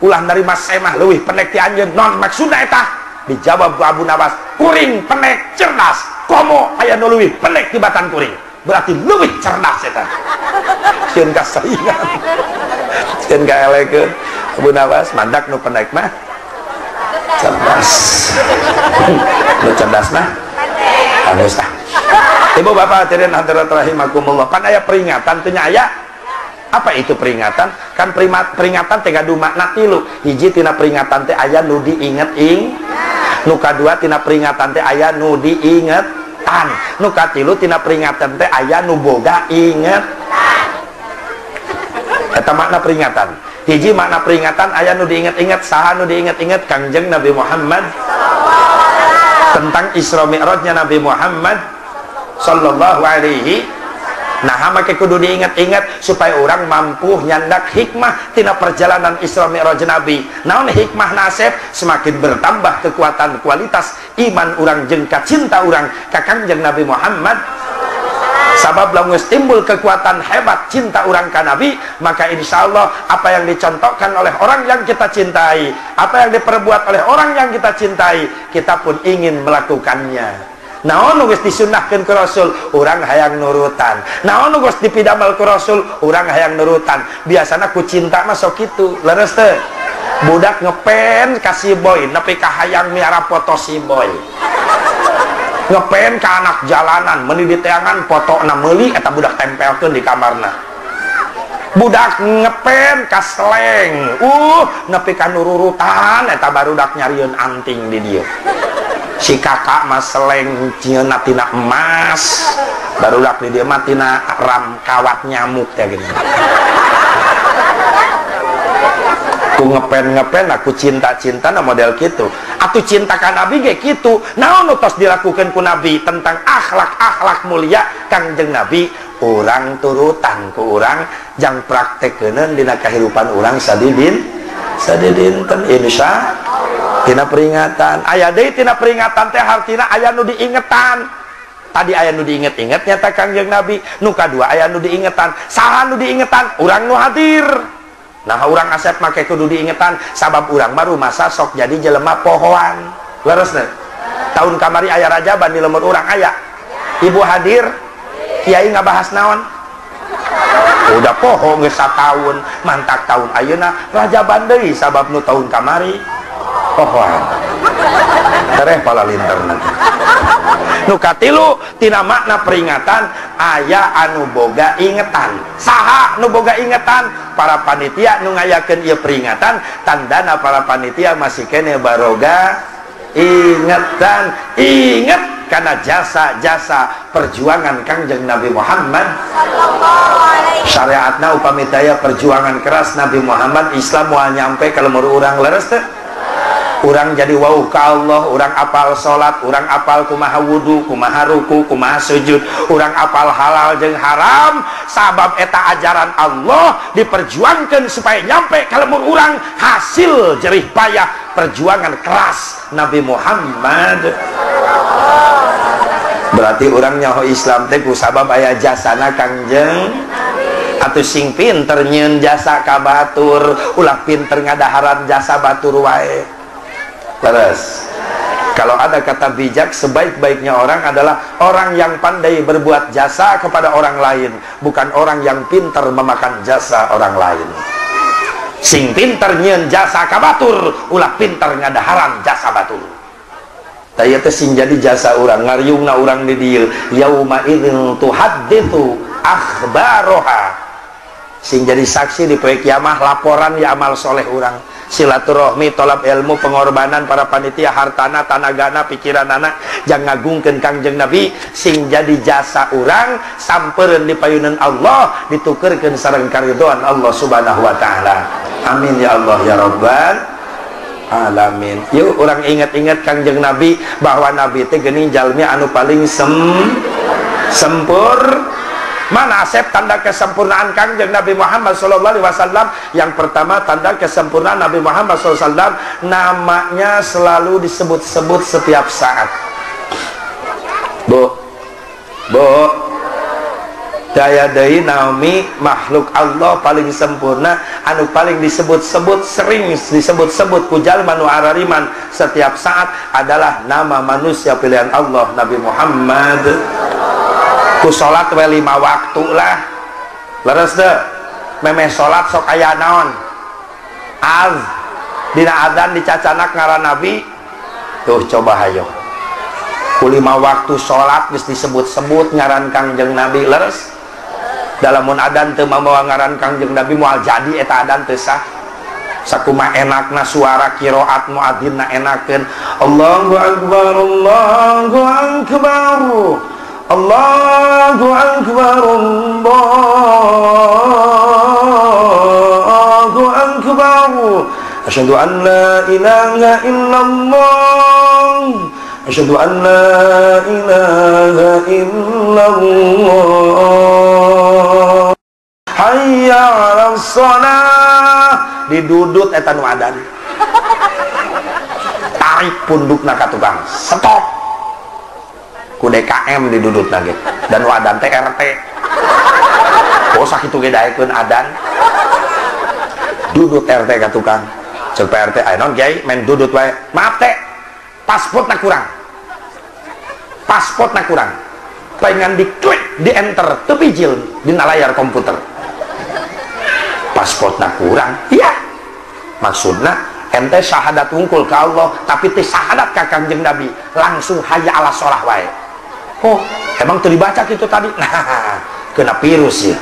Ulah narima semah leuwih pendek ti anjeun. Non maksudna eta? Dijawab ku Abu Nawas, kuring pendek cerdas, komo aya nu leuwih pendek tibatan kuring. Berarti leuwih cerdas eta. Sieun kasaingan. Sieun kaelekeun. Abu Nawas mandak nu pendek mah cerdas. Nu cerdas mah halus tah. Ibu bapak hadirin hadirat rahimakumullah. Pan aya peringatan teh nya aya. Apa itu peringatan? Kan peringatan teh gaduh makna tilu. Hiji tina peringatan teh aya nu diinget ing. Nu kadua tina peringatan teh aya nu diingetan. Nu katilu tina peringatan teh aya nu boga inget. Eta makna peringatan. Hiji makna peringatan aya nu diinget-inget, saha nu diinget-inget? Kangjeng Nabi Muhammad tentang Isra Mi'rajnya Nabi Muhammad sallallahu alaihi. Nah, make kudu diingat-ingat supaya orang mampu nyandak hikmah tina perjalanan Isra Mi'raj Nabi. Naon hikmah nasib? Semakin bertambah kekuatan kualitas iman orang jeung kacinta orang ka Kangjeng Nabi Muhammad. Sabab lamun geus timbul kekuatan hebat cinta orang ka Nabi, maka insya Allah apa yang dicontohkan oleh orang yang kita cintai, apa yang diperbuat oleh orang yang kita cintai, kita pun ingin melakukannya. Naon nu geus disunahkeun ku Rasul, urang hayang nurutan. Naon nu geus dipidamel ku Rasul, urang hayang nurutan. Biasana ku cinta mah sok kitu, leres teu? Budak ngepen ka si boy, nepi ka hayang miara foto si boy. Ngepen ka anak jalanan, meuni di teangan fotona meuli eta budak tempelkeun di kamarna. Budak ngepen kaseleng, nepi ka nururutan eta barudak nyarieun anting di dieu. Si kakak mah seleng nyieunna tina emas, barudak di dieu mah tina ram kawat nyamuk teh gini. Ku ngepen-ngepen aku cinta-cinta na model kitu. Atuh cinta ka Nabi ge kitu. Naon nu tos dilakukeun ku Nabi tentang akhlak-akhlak mulia Kangjeng Nabi, urang turutan ku urang jang praktekeun dina kahirupan urang sadidinten insya tina peringatan. Aya deui tina peringatan teh hartina aya nu diingetan. Tadi aya nu diinget-inget nyata Kangjeng Nabi, nu kadua aya nu diingetan. Saha nu diingetan? Urang nu hadir. Nah urang asep make kudu diingetan sabab urang baru masa sok jadi jelema pohoan. Leres nih. Tahun kamari aya rajaban di lemur urang aya. Ibu hadir, kiai ngabahas naon? Udah poho geus sataun, mantak tahun ayeuna rajaban deui sabab nu tahun kamari pohoan. Tereh palalinter nanti. Nu katilu tina makna peringatan aya anu boga ingetan. Saha nu boga ingetan? Para panitia nu ngayakeun ieu peringatan, tandana para panitia masih kene baroga ingetan. Inget karena jasa-jasa perjuangan Kangjeng Nabi Muhammad. Syariatna upami daya perjuangan keras Nabi Muhammad, Islam moal nyampe ka lemur urang leres teh. Urang jadi wau ka Allah, urang apal salat, urang apal kumaha wudu, kumaha ruku, kumaha sujud, urang apal halal jeung haram, sabab eta ajaran Allah diperjuangkan supaya nyampe ka lemur urang hasil jerih payah perjuangan keras Nabi Muhammad. Berarti urang nyaho Islam teh ku sabab aya jasana Kangjeng. Atuh sing pinter nyieun jasa ka batur, ulah pinter ngadaharan jasa batur wae. Terus, kalau ada kata bijak, sebaik-baiknya orang adalah orang yang pandai berbuat jasa kepada orang lain, bukan orang yang pintar memakan jasa orang lain. Sing pinter nyieun jasa ka batur, ulah pinter ngadaharan jasa batur. Tah ieu teh sing jadi jasa urang, ngariungna urang di dieu, yauma idzin tuhadditsu akhbaroha. Sing jadi saksi di poe kiamah laporan ya amal soleh urang. Silaturahmi, tolab ilmu, pengorbanan para panitia, hartana, tanagana, pikiranana jang ngagungkeun Kangjeng Nabi, sing jadi jasa urang sampereun di payunan Allah, ditukerkeun sareng karidhoan Allah Subhanahu wa taala. Amin ya Allah ya Rabbal alamin. Yuk urang ingat-ingat Kangjeng Nabi bahwa Nabi teh geuning jalmi anu paling sempur. Mana asep tanda kesempurnaan Kangjeng Nabi Muhammad sallallahu alaihi wasallam? Yang pertama tanda kesempurnaan Nabi Muhammad sallallahu alaihi wasallam, namanya selalu disebut-sebut setiap saat. Bu, bu, daya deui Naomi makhluk Allah paling sempurna, anu paling disebut-sebut, sering disebut-sebut ku jalma nu arariman setiap saat adalah nama manusia pilihan Allah Nabi Muhammad. Ku salat we 5 waktu lah. Leres teu? Memeh salat sok aya naon? Az dina adzan dicacanak ngaran Nabi. Tuh coba hayo. Ku 5 waktu salat geus disebut-sebut ngaran Kangjeng Nabi, leres? Dalamun adzan teu mamawa ngaran Kangjeng Nabi moal jadi eta adzan teu sah. Sakumaha enakna suara qiraat muadzinna enakeun. Allahu akbar, Allahu akbar. Allahu akbar, Allahu akbar. Asyhadu an la ilaha illallah. Asyhadu an la ilaha illallah. Hayya 'alas shalah. Didudut eta nu adan. Tarik pundukna ka tukang. Stop. Ku DKM didudut lagi dan wadan teh RT. Oh sakitu ge daekeun adan. Dudut RT ka tukang. Ceuk Pak RT, "Aya naon kiai main dudut wae." "Maaf teh, pasportna kurang." Pasportna kurang. Pengen diklik, di enter, teu bijil dina layar komputer. Pasportna kurang. Iya. Maksudna ente syahadat wungkul ka Allah, tapi teh syahadat ka Kangjeng Nabi, langsung hayya ala sholah wae. Oh, emang tuh dibaca gitu tadi? Nah, kena virus ya.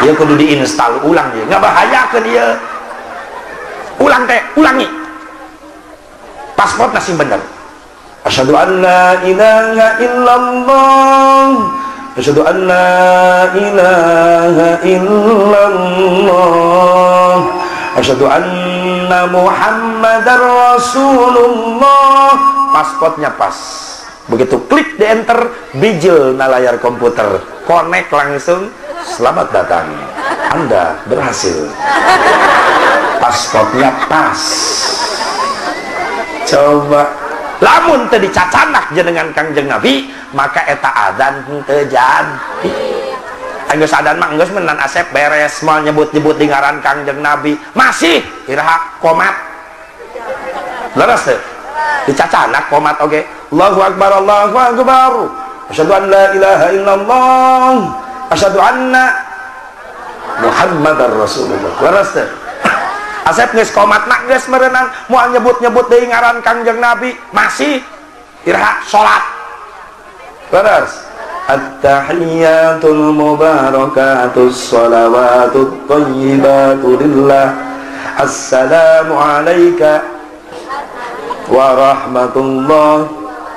Ieu kudu diinstal ulang ieu. Ngabahayakeun ieu. Ulang teh, ulangi. Pasport sing bener. Asyhadu an la ilaha illallah. Asyhadu an la ilaha illallah. Asyhadu anna Muhammadar Rasulullah. Pasportnya pas. Begitu klik di enter, bijil na layar komputer, connect langsung. Selamat datang, Anda berhasil. Pasportnya pas. Coba lamun teu dicacanak jenengan Kangjeng Nabi, maka eta adzan teu jadi. Geus adan mah geus menan Asep beres moal nyebut-nyebut di ngaran Kangjeng Nabi, masih iraha komat. Leres teu? Dicacanak komat oge. Allahu akbar, Allahu akbar. Asyhadu an la ilaha illallah. Asyhadu anna Muhammadar Rasulullah. Leres teu? Asep geus komat mah geus meureunan moal nyebut-nyebut deui ngaran Kangjeng Nabi, masih iraha salat. Leres. At-tahiyatul mubarakatus salawatut thayyibatu lillah. Assalamu alayka wa rahmatullah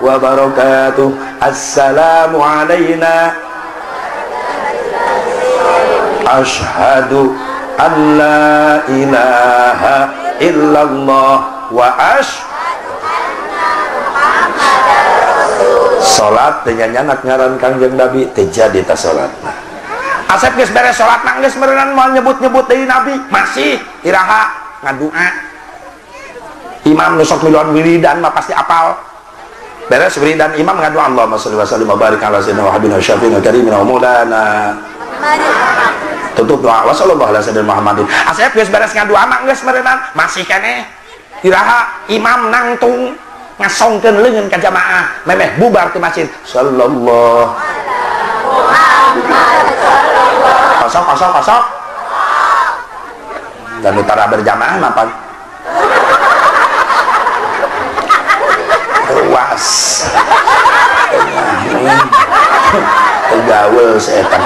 wa barakatuh. Assalamu alayna. Ashhadu an la ilaha illallah wa asyhadu salat teu nyanyanak ngaran Kangjeng Nabi teu jadi ta salatna. Asep geus beres salat mah geus meureunan moal nyebut-nyebut deui Nabi, masih iraha ngadua. Imam nu sok miluan wiridan mah pasti apal. Beres wiridan imam ngadua Allahumma sholli wa sallim wa barik ala sayyidina wa habibina syafi'ina karimina wa maulana. Tutup doa wa sallallahu ala sayyidina Muhammadin. Asep geus beres ngadua mah geus meureunan masih keneh iraha imam nangtung ngasongkeun leungeun ka jamaah memeh bubar ti masjid sallallahu Muhammad sallallahu kosok kosok kosok dan utara berjamaah mapan ruas gaul setan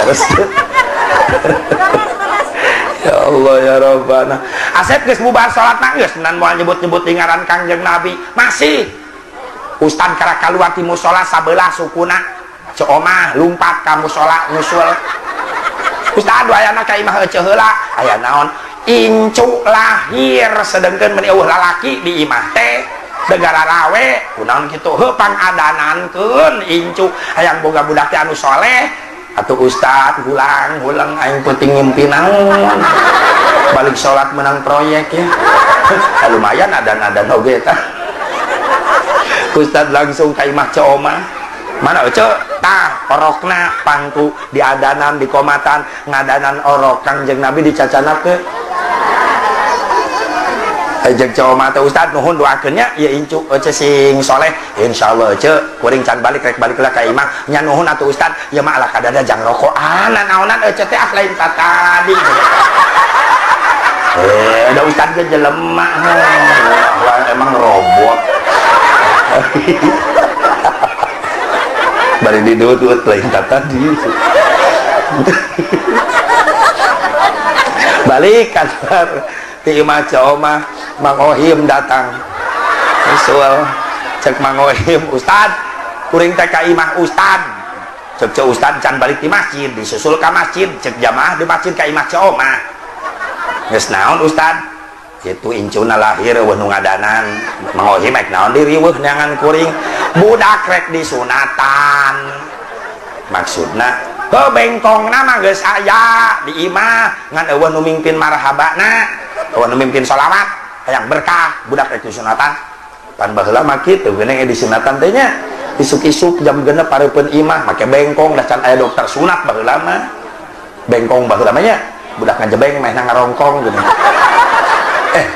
terus. Ya Allah ya Rabbana. Asep geus bubar salat mah geus menan moal nyebut-nyebut di ngaran Kangjeng Nabi, masih ustad karak kaluar ti musala sabelah sukuna Ceu Omah lumpat ka musala nyusul. Ustad ayana ka imah eceu heula, aya naon? Incu lahir sedengkeun meuni eueuh lalaki di imah teh degara rawe kunaon kitu heuh pangadanankeun incu hayang boga budak teh anu soleh. Atuh ustad gulang gulang aing penting ngimpi naon balik salat menang proyek ya. Lumayan adan-adan oge tah. Ustad langsung ka imah Ceu Omah, mana ece tah orokna pangku diadanan dikomatan ngadanan orok Kangjeng Nabi dicacanakeun. Jeung Ceu Omah teh ustad nuhun doakeun nya ieu incu ece sing soleh insyaallah ece kuring can balik rek balik lah ka imah nya nuhun atuh ustad ieu mah ala kadada jang rokokan naonan ece teh ah lain tadi. Ada ustad ge jelema emang robot. Bari didudut lain tadi. Balik kantor ti imah Ceu Omah, Mang Ohim datang. Usul cek Mang Ohim, ustad kuring teh ka imah ustad. Cek ceu ustad can balik di masjid, disusul ka masjid, cek jamaah di masjid ka imah Ceu Omah. Geus naon ustad? Kitu incuna lahir eueuh nu ngadanan. Mang Ohim ek naon diriweuh neangan kuring. Budak rek disunatan. Maksudna heuh bengkongna mah geus aya di imah ngan eueuh nu mingpin marhabana, eueuh nu mimpin sholawat hayang berkah budak rek disunatan. Pan baheula mah kitu geuning disunatan teh nya isuk-isuk jam 6 pareupeun imah make bengkong da can aya dokter sunat baheula mah. Bengkong baheula mah nya budak ngajebeng meh ngarongkong geuning.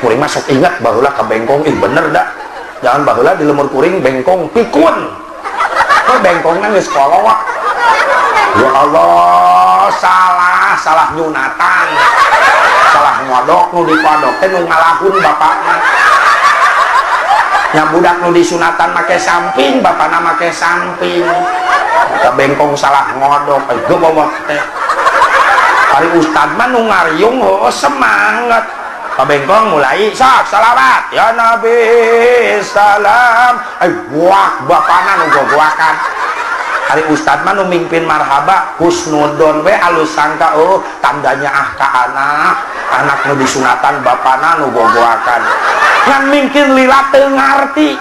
Kuring mah sok ingat baheula ka bengkong, ih bener da. Jangan baheula di lemur kuring bengkong pikun. Kok bengkongna geus kolowak. Ya Allah, salah nyunatan. Salah ngodok nu dikodok teh nu ngalahun bapakna. Nya budak nu disunatan make samping, bapakna make samping. Kabengkong salah ngodok, ayo teh. Ari ustad mah nu ngariung heueuh semangat. Kabengkong mulai sok salawat ya Nabi salam. Ay buak bapana nu gogoakan. Ari ustad mah nu mimpin marhaba husnudon we alus sangka oh tandanya ah ka anak, anak nu disunatan bapana nu gogoakan. Ngan mingkin lila teu ngarti.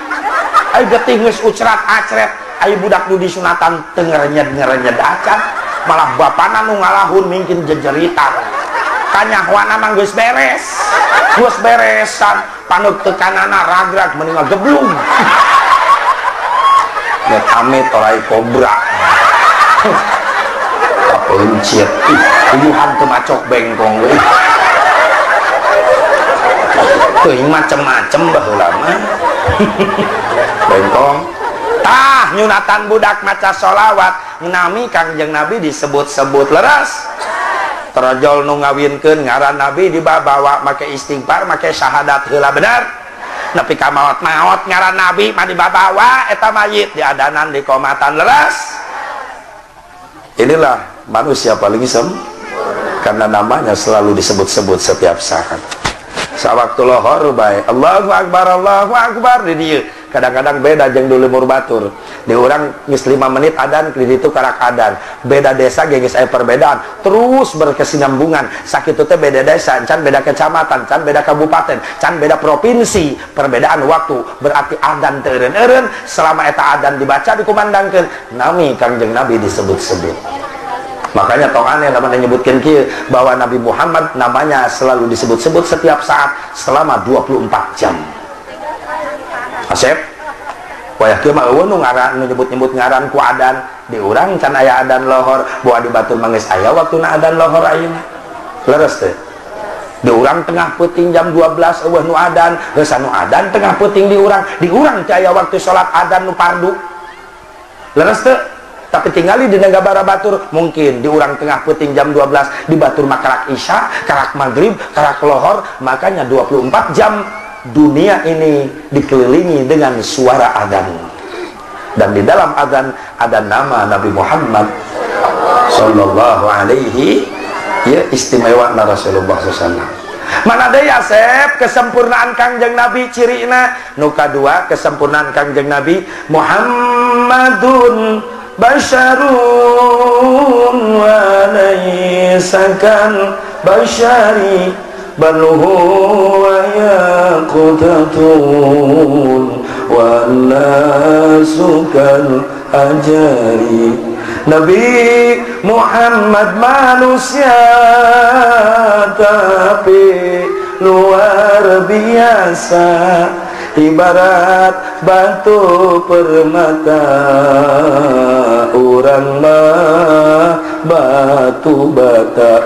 Ay getih geus ucrat acret, ay budak nu disunatan teu ngerenyed-ngerenyed acan. Malah bapana nu ngalahun mingkin jejeritan. Kanyahwana mah geus beres. Geus beresan, panut tekanana ragrag mending geblung. Net amit orai kobra. Kapencit. Ih, uyuhan teu macok bengkong euy. Teuing macem-macem baheula mah. Bengkong. Tah nyunatan budak maca sholawat, nami Kangjeng Nabi disebut-sebut leres. Terjol nu ngawinkeun ngaran Nabi dibawa make istighfar make syahadat heula bener. Nepi ka maot-maot ngaran Nabi mah dibawa eta mayit diadanan dikomatan leres. Inilah manusia paling sem karena namanya selalu disebut-sebut setiap saat. Sawaktu lohor bae Allahu akbar Allahu akbar di dieu. Kadang-kadang beda jeung di lembur batur. Di urang geus 5 menit adan, di ditu karak adan. Beda desa ge geus aya perbedaan, terus berkesinambungan. Sakitu teh beda desa, can beda kecamatan, can beda kabupaten, can beda provinsi, perbedaan waktu. Berarti adan teu eureun-eureun, selama eta adan dibaca dikumandangkeun, nami Kangjeng Nabi disebut-sebut. Makanya tong aneh lamun nyebutkeun kieu bahwa Nabi Muhammad namanya selalu disebut-sebut setiap saat selama 24 jam. Asep, wayah kieu mah eueuh nu ngaran nu nyebut-nyebut ngaran ku adan di urang can aya adan lohor, boa di batur mah geus aya waktuna adan lohor ayeuna. Leres teh. Di urang tengah peuting jam 12 eueuh nu adan, geus anu adan tengah peuting di urang teu aya waktu salat adan nu fardu. Leres teh. Tapi tinggali di negara batur mungkin di urang tengah peuting jam 12 di batur mah karak isya, karak maghrib, karak lohor, makanya 24 jam dunia ini dikelilingi dengan suara adzan. Dan di dalam adzan ada nama Nabi Muhammad sallallahu alaihi ya istimewa Rasulullah sallallahu. Mana deui Asep kesempurnaan Kangjeng Nabi cirina nu kadua kesempurnaan Kangjeng Nabi Muhammadun basyarun wa laisa kal basyari bal huwa yaqtatun wan nasu kal ajari. Nabi Muhammad manusia tapi luar biasa, ibarat batu permata, urang mah batu bata.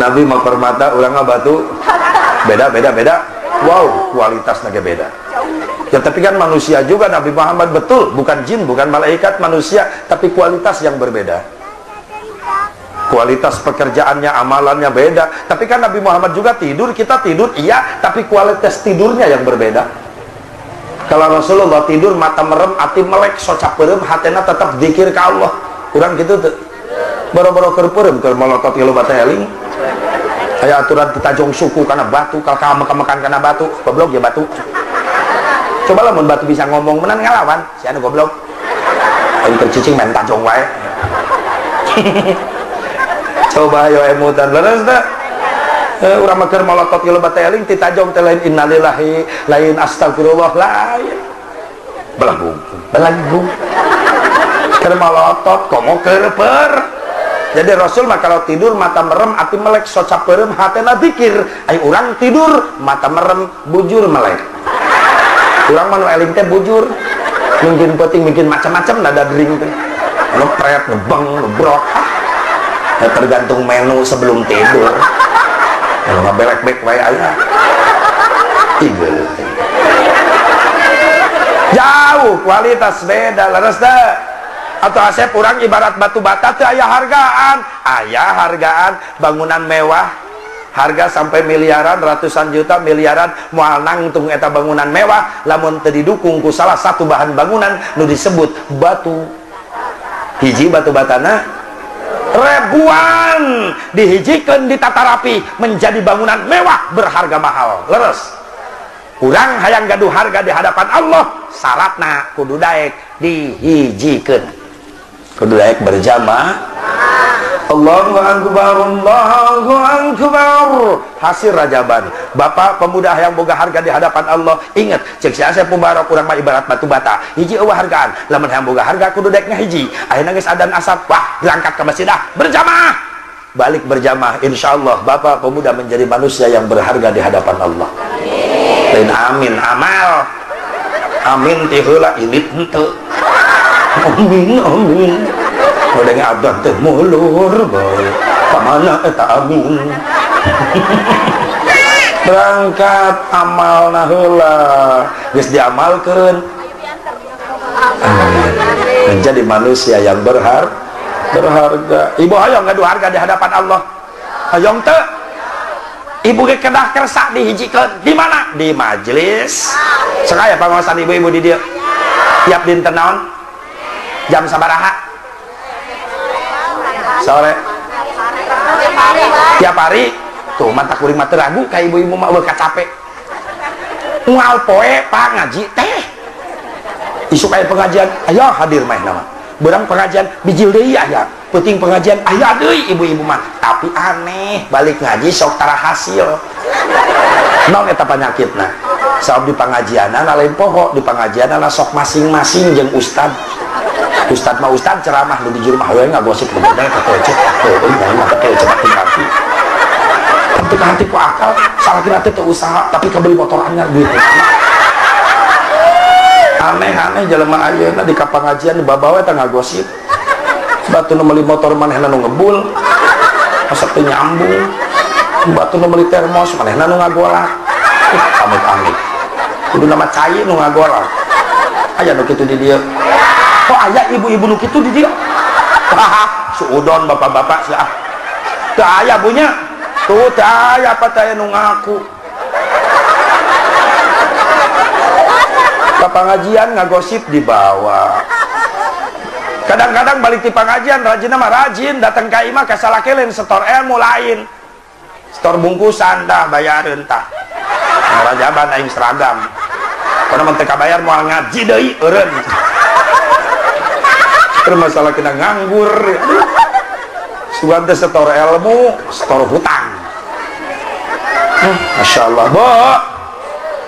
Nabi mah permata, urang mah batu. Beda, beda, beda. Wow, kualitasnya beda. Ya tapi kan manusia juga Nabi Muhammad betul, bukan jin, bukan malaikat, manusia, tapi kualitas yang berbeda. Kualitas pekerjaannya, amalannya beda. Tapi kan Nabi Muhammad juga tidur, kita tidur, iya, tapi kualitas tidurnya yang berbeda. Kalau Rasulullah tidur, mata merem, hati melek, soca perem, hatena tetap zikir ke Allah. Kurang gitu tuh. Boro-boro keur peureum, keur molotot ieu bata eling. Aya aturan ditajong suku karena batu, kalau kamu makan karena batu, goblok ya batu. Coba lah mun batu bisa ngomong, menang ngalawan, si anu goblok. Aing tercicing main tajong wae. Coba ayo emutan leres teh. Urang mah keur molotot ieu bata eling ditajong teh lain innalillahi, lain astagfirullah, lain. Belagung, belagung. Keur molotot komo keur per. Jadi Rasul mah kalau tidur mata merem, hati melek, soca peureum, hatena zikir. Ai urang tidur mata merem, bujur melek. Urang mah nu eling teh bujur. Mungkin penting, mungkin macam-macam nada dering teh. Ngepret, ngebeng, ngebrok. Ya, tergantung menu sebelum tidur. Kalau ngabelek-bek wae aya. Tiga. Jauh kualitas beda leres teh. Atau asep urang ibarat batu bata teu aya hargaan, aya hargaan bangunan mewah. Harga sampai miliaran, ratusan juta, miliaran, moal nangtung eta bangunan mewah lamun teu didukung ku salah satu bahan bangunan nu disebut batu. Hiji batu batana ribuan dihijikeun ditata rapi menjadi bangunan mewah berharga mahal. Leres. Urang hayang gaduh harga di hadapan Allah, syaratna kudu daek dihijikeun. Kudu daek berjamaah. Allahu akbar, Allahu akbar. Hasil rajaban. Bapak pemuda yang boga harga di hadapan Allah, ingat cek si Asep Mubarok urang mah ibarat batu bata. Hiji eueuh hargaan, lamun hayang boga harga kudu daek ngahiji. Ayeuna geus adan asar, wah berangkat ke masjid ah, berjamaah. Balik berjamaah, insyaallah bapak pemuda menjadi manusia yang berharga di hadapan Allah. Amin. Lain amin amal. Amin ti heula ilit henteu. Amin amin. Udah abah teh mulur bae. Pamana eta amin. Berangkat amalna heula. Geus diamalkeun. Amin. Menjadi manusia yang berharga. Ibu hayang gaduh harga di hadapan Allah. Hayang teu? Ibu ge kedah kersa dihijikeun. Di mana? Di majelis. Sakaya pangaosan ibu-ibu di dieu. Tiap dinten naon? Jam sabaraha? Sore. Tiap hari. Tuh mata kuring mah teu ragu ka ibu-ibu mah eueuh kacape. Unggal poe pak ngaji teh. Isuk aya pengajian, aya hadir mah nama. Berang pengajian bijil deui aya. Peuting pengajian aya deui ibu-ibu mah. Tapi aneh, balik ngaji sok tara hasil. Naon eta panyakitna? Sabab di pengajianana lain poho, di pengajianana sok masing-masing jeung ustad. Ustad mah ustad ceramah nu di jero mah we ngagosip bener katocet. Heueuh mah katocet hati. Tapi hati ku akal, salah kira teh usaha tapi kabeli motor anyar duit. Aneh-aneh jelema ayeuna di kapangajian di babawa eta ngagosip. Batu nu meuli motor manehna nu ngebul. Asa teu nyambung. Batu nu meuli termos manehna nu ngagolak. Amit-amit. Kudu nama cai nu ngagolak. Aya nu kitu di dieu. Kok aya ibu-ibu nu kitu di dieu? Haha, suudon bapak-bapak sih ah. Teu aya bunya. Tuh teu aya apa teh nu ngaku. Ke pengajian ngagosip dibawa. Kadang-kadang balik di pengajian rajin mah rajin, datang ka imah ka salaki lain setor ilmu lain. Setor bungkusan dah bayareun tah. Rajaban aing seragam. Kono mun teu kabayar moal ngaji deui eureun. Terus masalah kena nganggur. Sugan teh setor ilmu, setor hutang. Masya Allah. Bu.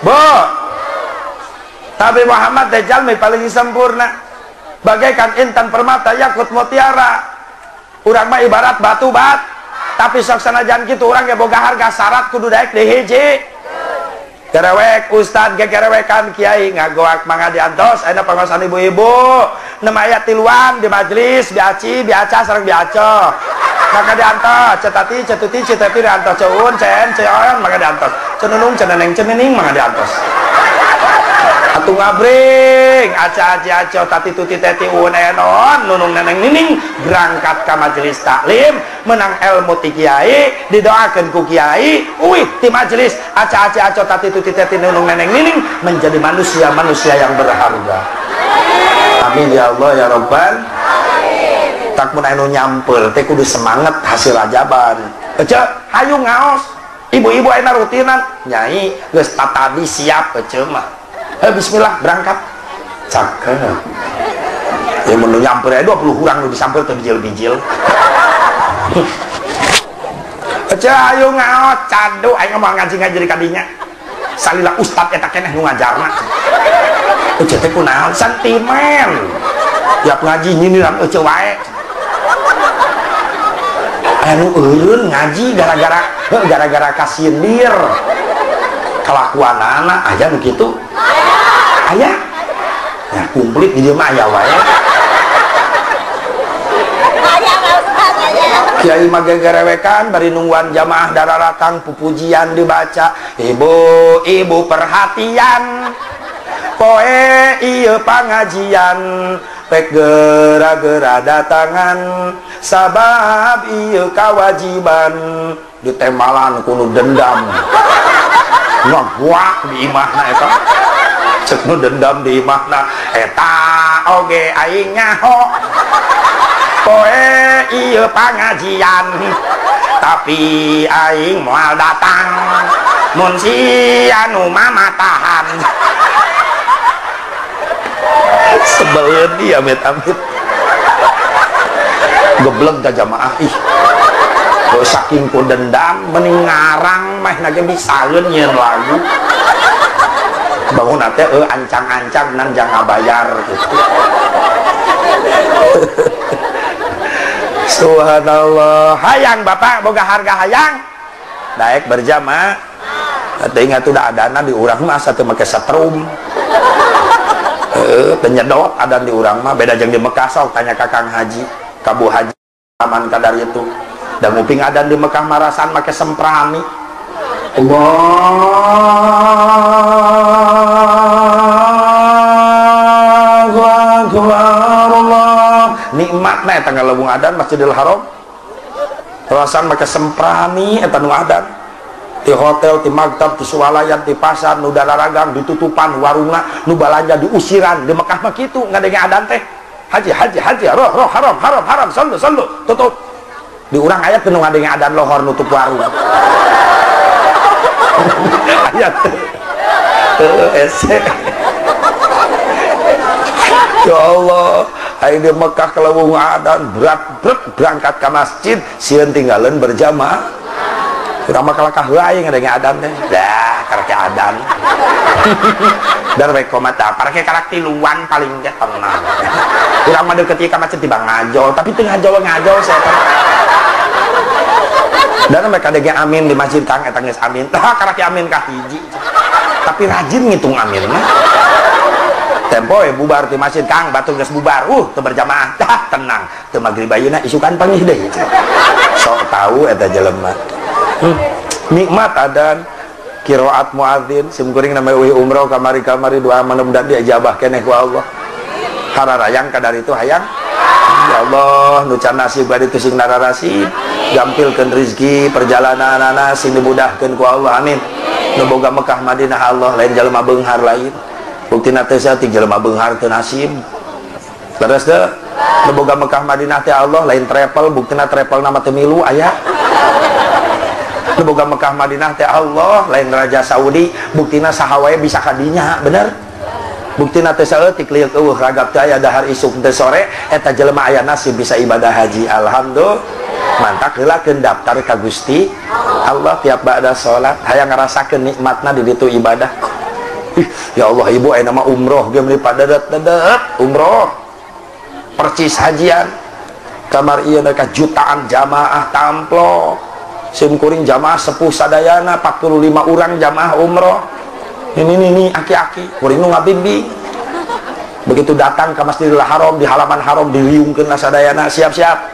Bu. Nabi Muhammad teh jalmi paling sempurna. Bagaikan intan permata yakut mutiara. Urang mah ibarat batu bat. Tapi sok sanajan kitu urang ge boga harga syarat kudu daek dihiji. Gerewek ustad gegerewekan kiai ngagoak mangga diantos ayeuna pangaosan ibu-ibu nem aya tiluan di majelis biaci biaca sareng biaco. Mangga diantos cetati cetuti ceteti diantos ceun cen ceon mangga diantos cenunung ceneneng cenening mangga diantos. Atuh ngabring aca aci aco tati tuti teti uun enon nunung neneng nining berangkat ka majelis taklim menang ilmu ti kiai didoakeun ku kiai uih ti majelis aca aci aco tati tuti teti nunung neneng nining menjadi manusia-manusia yang berharga. Amin ya Allah ya Rabbal. Tak mun anu nyamper teh kudu semangat hasil rajaban. Ece hayu ngaos ibu-ibu ayeuna rutinan nyai geus tatadi siap ece mah. Bismillah berangkat. Cakep. Ya mun nyamper aya 20 urang nu disamper teh bijil-bijil. Ece ayo ngaos cadu aing mah ngaji-ngaji di kadinya. Salila ustad eta keneh nu ngajarna. Ece teh kunaon sentimen. Tiap ngaji nyindiran ece wae. Anu eureun ngaji gara-gara kasindir. Kelakuanana aya nu kitu. Aya. Ya komplit di dieu mah aya wae. Kiai mah gegerewekan bari nungguan jamaah dararatang pupujian dibaca. Ibu-ibu perhatian. Poe ieu pangajian pek gera-gera datangan sabab ieu kawajiban. Ditembalan ku nu dendam. Ngaguak di imahna eta. Cek nu dendam di imahna eta oge aing nyaho. Poe ieu pangajian tapi aing moal datang mun si anu mamatahan. Sebeleun dia amit-amit. Geblek ka jamaah ih. Saking ku dendam mending ngarang mah nage bisaeun nyeun lagu. Bangun teh ancang-ancang nang jangan bayar gitu. Subhanallah. Hayang bapak boga harga hayang. Daek berjamaah. Teu ingat udah adana di urang mah asa teu make setrum. Penyedot adan di urang mah beda jeung di Mekah sok tanya ka Kang Haji, ka Bu Haji aman kadar itu. Da nguping adan di Mekah marasan make semprani. Allahu akbar Allah. Nikmatna eta ngalewung adan Masjidil Haram. Rasan make semprani eta nu adan. Di hotel, di maktab, di swalayan, di pasar, nu dararagang, ditutupan warungna, nu balanja diusiran di Mekah mah kitu ngadenge adan teh. Haji haji haji, roh roh haram haram haram, sallu sallu, tutup. Di urang ayat nu ngadenge adan lohor nutup warung. Ayat ese. Ya Allah, aing di Mekah kelewung adan berat-berat berangkat ke masjid, sieun tinggalin berjamaah. Urang mah kalakah heula aing ngadenge adan teh. Dah, karek adan. Dar we komata, parake karak tiluan paling ge tenang. Urang mah deukeut ieu ka masjid tibang ngajol, tapi teu ngajol-ngajol saya. Dan mereka dege amin di masjid Kang eta geus amin. Tah karek amin ka hiji. Tapi rajin ngitung amin mah. Tempo bubar di masjid Kang, batur geus bubar. Teu berjamaah. Tah tenang. Teu magrib ayeuna isukan panggih deui. Sok tahu eta jelema. Nikmat adan qiraat muadzin sim kuring namanya uih umroh kamari-kamari doa mudah-mudahan diijabah keneh ku Allah. Hararayang kadar itu hayang. Ya Allah, nu can nasib bari teu sing nararasib, gampilkeun rezeki perjalananana sing dimudahkeun ku Allah. Amin. Nu boga Mekah Madinah Allah lain jelema beunghar lain. Buktina teh saeutik jelema beunghar teu nasib. Leres teu? Nu boga Mekah Madinah teh Allah lain travel, buktina travel nama teu milu aya. Nu boga Mekah Madinah teh Allah lain raja Saudi, buktina saha wae bisa ka dinya, bener? Buktina teh saeutik lieur eueuh ragap teh aya dahar isuk teh sore eta jelema aya nasib bisa ibadah haji. Alhamdulillah. Mantak heulakeun daftar ka Gusti Allah tiap ba'da salat hayang ngarasakeun nikmatna di ditu ibadah. Ih, ya Allah ibu aya nama umroh ge meuli padadat-dadat umroh. Percis hajian. Kamar ieu ka jutaan jamaah tamplok. Sim kuring jamaah sepuh sadayana 45 urang jamaah umroh. Ini aki-aki kuring nu ngabimbing. Begitu datang ke Masjidil Haram di halaman haram diliungkeun sadayana siap-siap.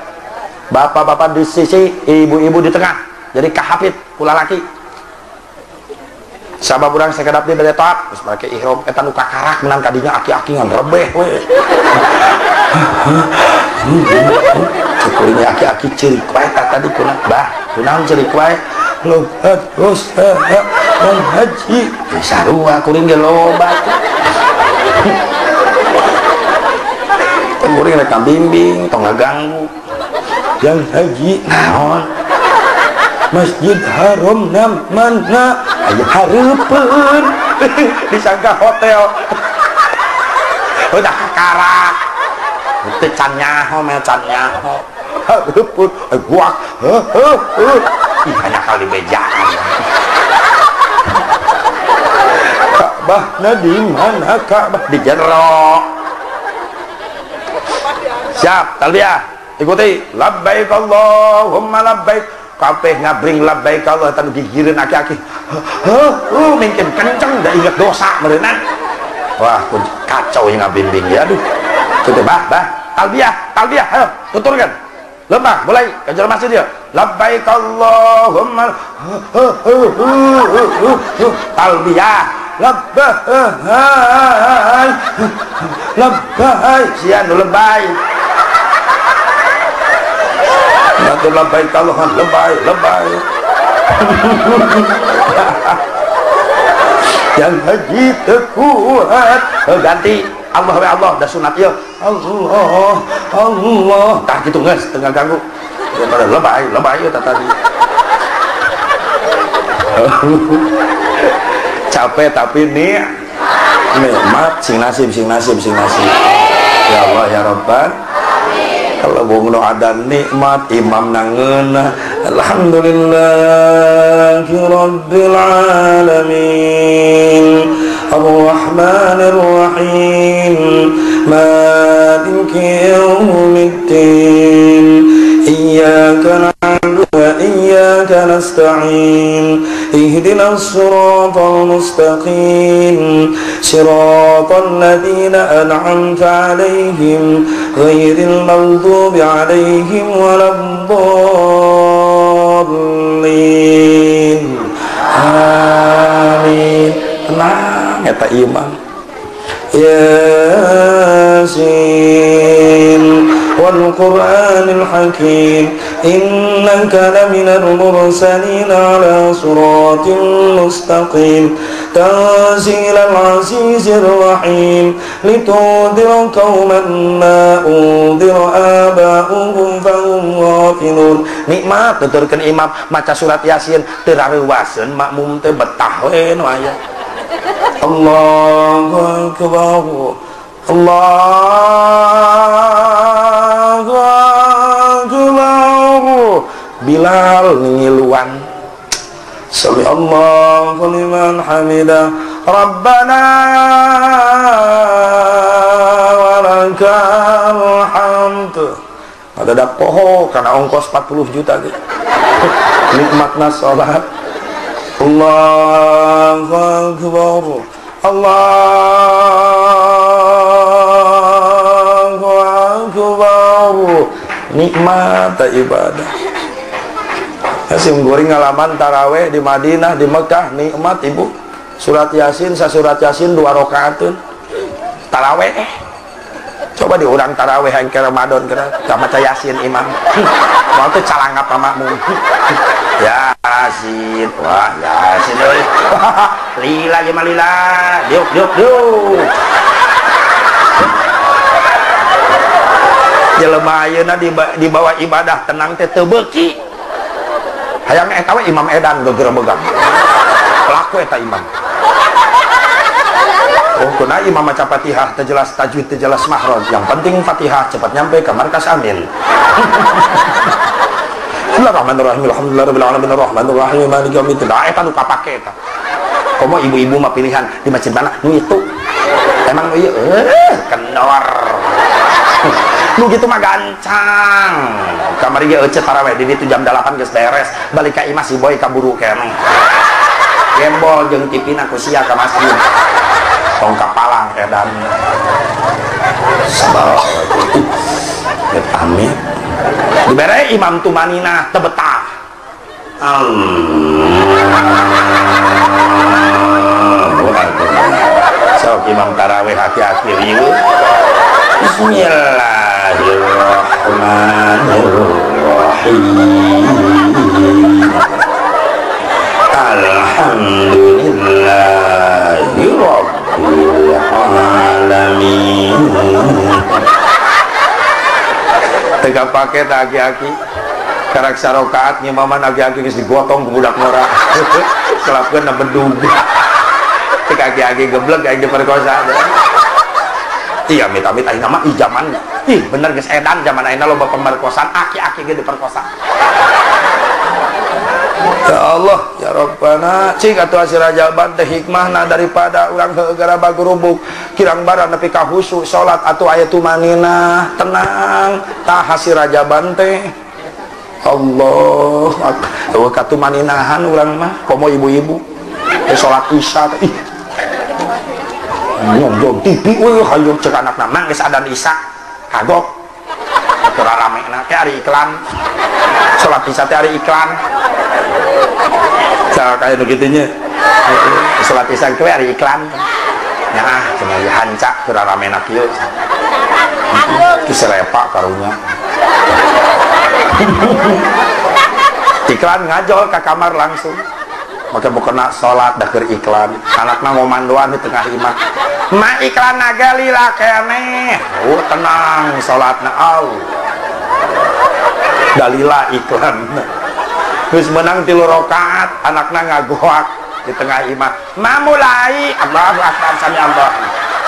Bapak-bapak di sisi, ibu-ibu di tengah. Jadi kahapit kula laki. Sabab urang sakedap di bade taat, geus make ihram eta nu kakarak menang kadinya aki-aki ngan rebeh we. Kuring aki-aki ceurik wae tadi kuna. Bah, kunaon ceurik wae? Lobat usaha dan haji. Sarua kuring ge loba. Kuring rek bimbing, tong ngaganggu. Yang haji naon? Masjid Haram nam mana? Aya hareupeun. Disangka hotel. Udah kakarak. Teu can nyaho, meh can nyaho. Hareupeun, guak. Heuh. Ih, hanya kali bejaan. Ka'bahna di mana Ka'bah? Di jero. Siap, talbiyah. Ikuti. Labbaik Allahumma labbaik. Kabeh ngabring labbaik Allah tan gigireun aki-aki. Heuh, mungkin kenceng da inget dosa meureunna. Wah, kacau yang ngabimbing ya. Aduh. Tutup bah, bah. Talbiyah, talbiyah. Ayo, tuturkan. Lempah, mulai ke jalan masjid ya. Labbaik Allahumma talbiyah. Labbaik. Labbaik. Sian nu lebay. Nanti labbaik Allahumma lebay, lebay. Yang haji teu kuat ganti Allah we Allah da sunat ieu Allah Allah tah kitu geus teu ngaganggu daripada lebay lebay ieu tadi. Capek tapi nih nikmat sing nasib sing nasib sing nasib. Ya Allah ya Rabban. Kalau bung ada nikmat imam nangeunah alhamdulillahi rabbil alamin arrahmanir rahim maliki yaumiddin iyyaka na'budu wa iyyaka nasta'in ihdinas siratal mustaqim siratal ladzina an'amta 'alaihim ghairil maghdubi 'alaihim waladdallin. Amin. Tenang eta imam. Yasin wal Qur'anil Hakim innaka laminal mursalin ala siratin mustaqim tanzilal azizir rahim litundhira qauman ma undhira aba'uhum fahum ghafilun. Nikmat tuturkeun imam maca surat Yasin teu rareuwaseun makmum teh betah we nu aya. Allahu akbar Allahu akbar. Bilal ngiluan sami Allahu liman hamidah Rabbana walakal hamd. Ada poho karena ongkos 40 juta gitu. Nikmatna salat. Allahu akbar Allahu akbar. Nikmat ibadah. Sim goreng ngalaman taraweh di Madinah, di Mekah, nikmat ibu. Surat Yasin, sasurat Yasin 2 rakaatun. Taraweh. Coba di urang taraweh yang ke Ramadan kira maca Yasin imam. Mau tuh calangap sama makmum. Yasin, wah Yasin euy. Lila jeung lila, diuk diuk diuk. Jelema ayeuna di bawah ibadah tenang teh teu beuki. Hayang eta we imam edan gegerebegan. Pelaku eta imam. Oh, kuna imam maca Fatihah teu jelas tajwid teu jelas mahraj. Yang penting Fatihah cepat nyampe ke markas amin. Bismillahirrahmanirrahim. Alhamdulillahirabbil alamin arrahmanirrahim maliki yaumiddin. Da eta nu kapake eta. Komo ibu-ibu mah pilihan di masjid mana? Nu itu. Emang nu ieu kendor. Nu gitu mah gancang. Kamari ge euceut taraweh di ditu jam 8 geus beres, balik ka imah si boy kaburu keneh. Gembol jeung tipina ku sia ka masjid. Tong kapalang edan. Sabar. Amit. Dibere imam tumaninah teu betah. Sok imam tarawih hati-hati riweuh. Bismillahirrahmanirrahim. Alhamdulillahirabbil alamin. Teu pake tah aki-aki. Karak sarokaat ngimaman aki-aki geus digotong ku budak ngora. Kelapkeun na bedug. Teu aki-aki geblek aing diperkosa. Iya amit-amit ayeuna mah ih zaman ih bener geus edan zaman ayeuna loba pemerkosaan aki-aki ge diperkosa. Ya Allah ya Rabbana cing atuh hasil rajaban teh hikmahna daripada urang heueuh garabag gurubuk kirang bara nepi ka husu salat atuh aya tumaninah tenang tah hasil rajaban teh Allah eueuh katumaninahan urang mah komo ibu-ibu teh salat isya teh ih nyongjong TV eueuh hayu cek anakna mah geus adan isya kagok atuh ramena teh ari iklan salat isya teh ari iklan kayak begitu nya salat isya teh ari iklan nya ah cenah hancak keur ramena kieu kieu serepak karunya. Iklan ngajol ke kamar langsung. Maka mau kena sholat dah keur iklan. Anakna ngomandoan di tengah imah. Ma iklan naga lila keneh. Oh tenang sholatna Allah. Dalila iklan. Geus menang 3 rakaat, anakna ngagoak di tengah imah. Ma mulai Allahu akbar sami Allah.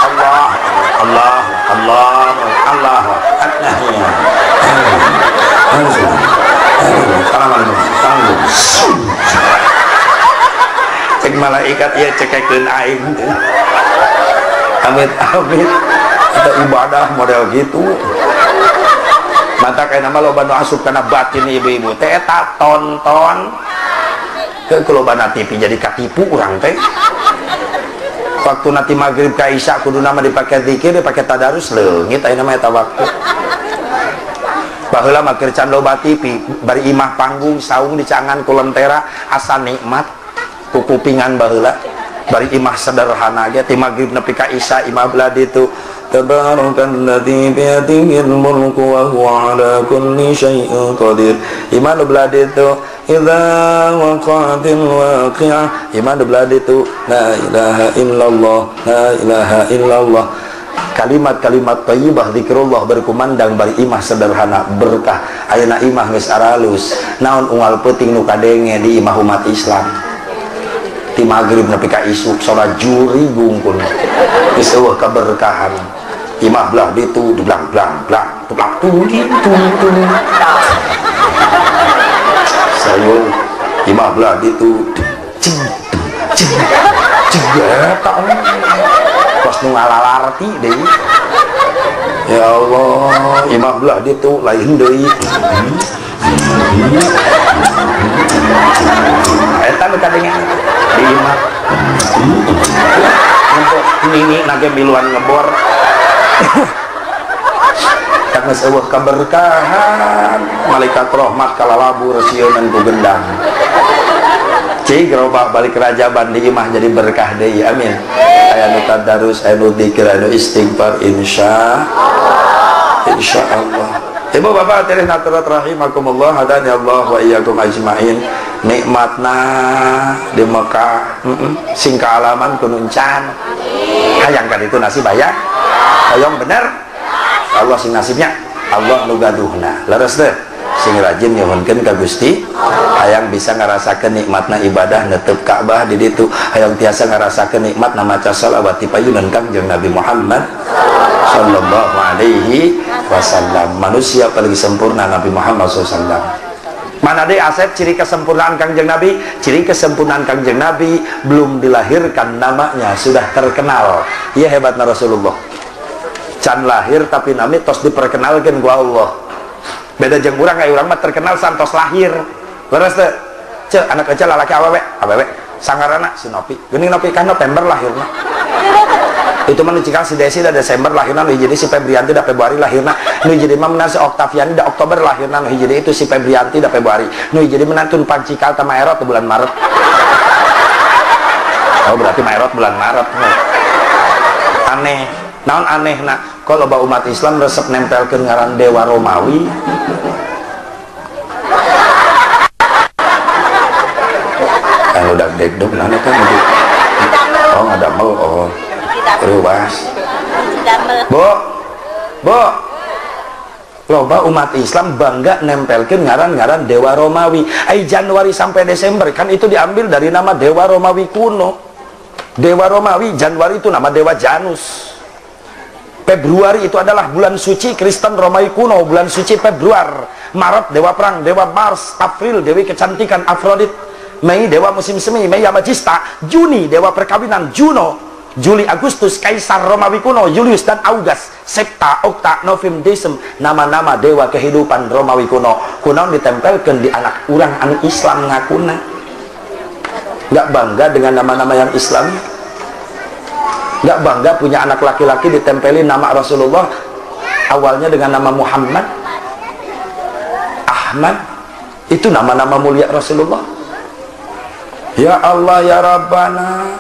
Allah Allah Allah Allah. Assalamualaikum. Cek malaikat ya cekekeun aing. Amit amit ada ibadah model gitu. Mata kayak nama loba nu asup kana batin ibu-ibu teh eta tonton ke lobana TV jadi katipu urang teh. Waktu nanti maghrib ka isya kudu nama dipake zikir dipake tadarus leungit ayeuna mah eta waktu. Baheula mah keur can loba TV bari imah panggung saung dicangan ku lentera asa nikmat ku kupingan baheula bari imah sederhana ge ti maghrib nepi ka isya imah belah ditu. Tabarakalladzi biyadihil mulku wa huwa ala kulli syai'in qadir. Iman belah ditu idza waqa'atil waqi'ah. Iman belah ditu la ilaha illallah la ilaha illallah. Kalimat-kalimat thayyibah zikrullah berkumandang bari imah sederhana berkah. Ayeuna imah geus aralus. Naon unggal peuting nu kadenge di imah umat Islam. Ti maghrib nepi ka isuk salat juri gungkun. Geus eueuh kaberkahan. Imah belah ditu blang blang blang blang tung tung tung. Sayo imah belah ditu cing cing cing eta pas nu ngalalarti deui. Ya Allah, imah belah ditu lain deui. Eta nu kadenge di imah. Untuk nini nage miluan ngebor. Karena eueuh kaberkahan malaikat rahmat kalalabur sieunan ku gendang. Cik robah balik rajaban di imah jadi berkah deui, amin. Aya nu tadarus, aya nu dzikir, aya nu istighfar, insya Allah. Ibu bapak hadirin hadirat rahimakumullah, hadani Allah wa iyyakum ajmain. Nikmatna di Mekah, sing kaalaman ku nu encan. Hayang kan itu nasib aya? Hayang bener? Allah sing nasibnya, Allah nu gaduhna. Leres teh? Sing rajin nyuhunkeun ka Gusti, hayang bisa ngarasakeun nikmatna ibadah netep Ka'bah di ditu, hayang tiasa ngarasakeun nikmatna maca shalawat ti payunan Kangjeng Nabi Muhammad sallallahu alaihi wasallam. Manusia paling sempurna Nabi Muhammad sallallahu alaihi wasallam. Mana deh Asep ciri kesempurnaan Kangjeng Nabi? Ciri kesempurnaan Kangjeng Nabi belum dilahirkan namanya sudah terkenal. Iya hebatna Rasulullah. Can lahir tapi nami tos diperkenalkan ku Allah. Beda jeung urang, aya urang mah terkenal santos lahir. Leres teu? Ceu anak kecil lalaki awewe, awewe sangarana si Nopi. Geuning Nopi kan November lahirna. Itu mah nu cikal si Desi da Desember lahirna, nu hiji si Febrianti da Februari lahirna, nu hiji mah menang si Oktaviani da Oktober lahirna, nu hiji itu si Febrianti da Februari, nu hiji menang tun Pancikal ta Maerot bulan Maret. Oh berarti Maerot bulan Maret. Aneh. Naon anehna? Kalau loba umat Islam resep nempelkeun ngaran dewa Romawi. Kan udah degdug nana kan oh ngadamel oh. Ruas. Bu. Bu. Loba umat Islam bangga nempelkeun ngaran-ngaran dewa Romawi. Ai Januari sampai Desember kan itu diambil dari nama dewa Romawi kuno. Dewa Romawi Januari itu nama dewa Janus. Februari itu adalah bulan suci Kristen Romawi kuno, bulan suci Februar. Maret dewa perang, dewa Mars. April dewi kecantikan Afrodit. Mei dewa musim semi, Mei Majista. Juni dewa perkawinan Juno. Juli Agustus kaisar Romawi kuno Julius dan August. Septa, Okta, Novem, Desem, nama-nama dewa kehidupan Romawi kuno. Kuno ditempelkan di anak urang anu Islam ngakuna. Nggak bangga dengan nama-nama yang Islam. Nggak bangga punya anak laki-laki ditempelin nama Rasulullah awalnya dengan nama Muhammad, Ahmad, itu nama-nama mulia Rasulullah. Ya Allah ya Rabbana,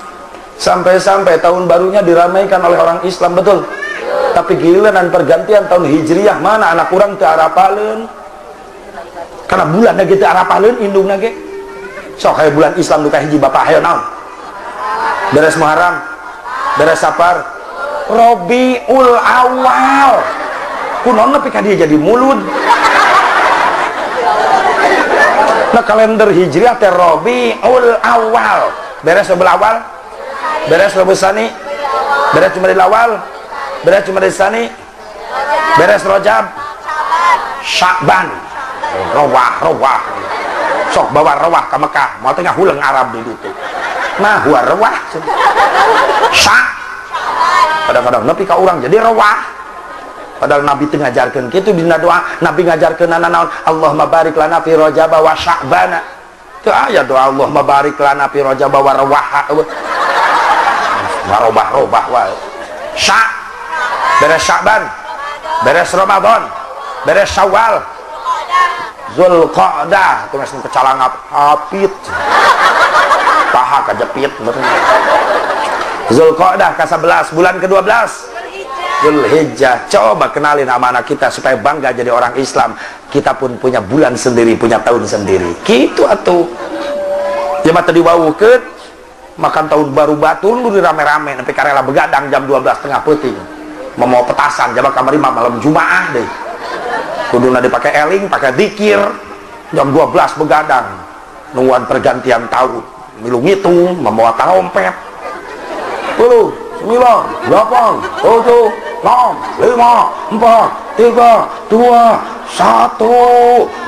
sampai-sampai tahun barunya diramaikan oleh orang Islam, betul. Tapi giliran pergantian tahun Hijriah mana anak kurang ke arapaleun. Karena bulan gitu arapaleun indungna ge. Sok aya bulan Islam nu kahiji bapak hayo naon? Beres Muharram, beres Safar, Rabiul Awal. Kunaon nepi ka dieu jadi mulud. Nah kalender Hijriah teh Rabiul Awal. Beres Rabiul Awal, beres Rabiul Tsani, beres Jumadil Awal, beres Jumadil Tsani, beres Rajab, Sya'ban, rawah rawah. Sok bawa rawah ke Mekah, mau tengah huleng Arab di situ. Nah, huwa rawah. Sya. Kadang-kadang nepi ka urang jadi rawah. Padahal Nabi teu ngajarkeun kitu dina doa, Nabi ngajarkeun naon? Allahumma barik lana fi Rajab wa Sya'bana. Teu aya doa Allahumma barik lana fi Rajab wa rawaha. Marobah-robah wae. Sya. Beres Sya'ban, beres Ramadan, beres Syawal, Zulqa'dah, itu masih kecalangap apit, paha kejepit. Zulqa'dah ke-11, bulan ke-12 Zulhijjah. Coba kenalin sama anak kita supaya bangga jadi orang Islam. Kita pun punya bulan sendiri, punya tahun sendiri. Gitu atuh. Ya mah tadi wawukeun makan tahun baru batur lu rame-rame sampai karela begadang jam 12.30 peuting. Mau petasan jaba kamari malam Jumaah deh. Kuduna dipakai eling, pakai dikir. Jam 12 begadang nungguan pergantian tahun, milu ngitung, membawa trompet. 10, 9, 8, 7, 6, 5, 4, 3, 2, 1.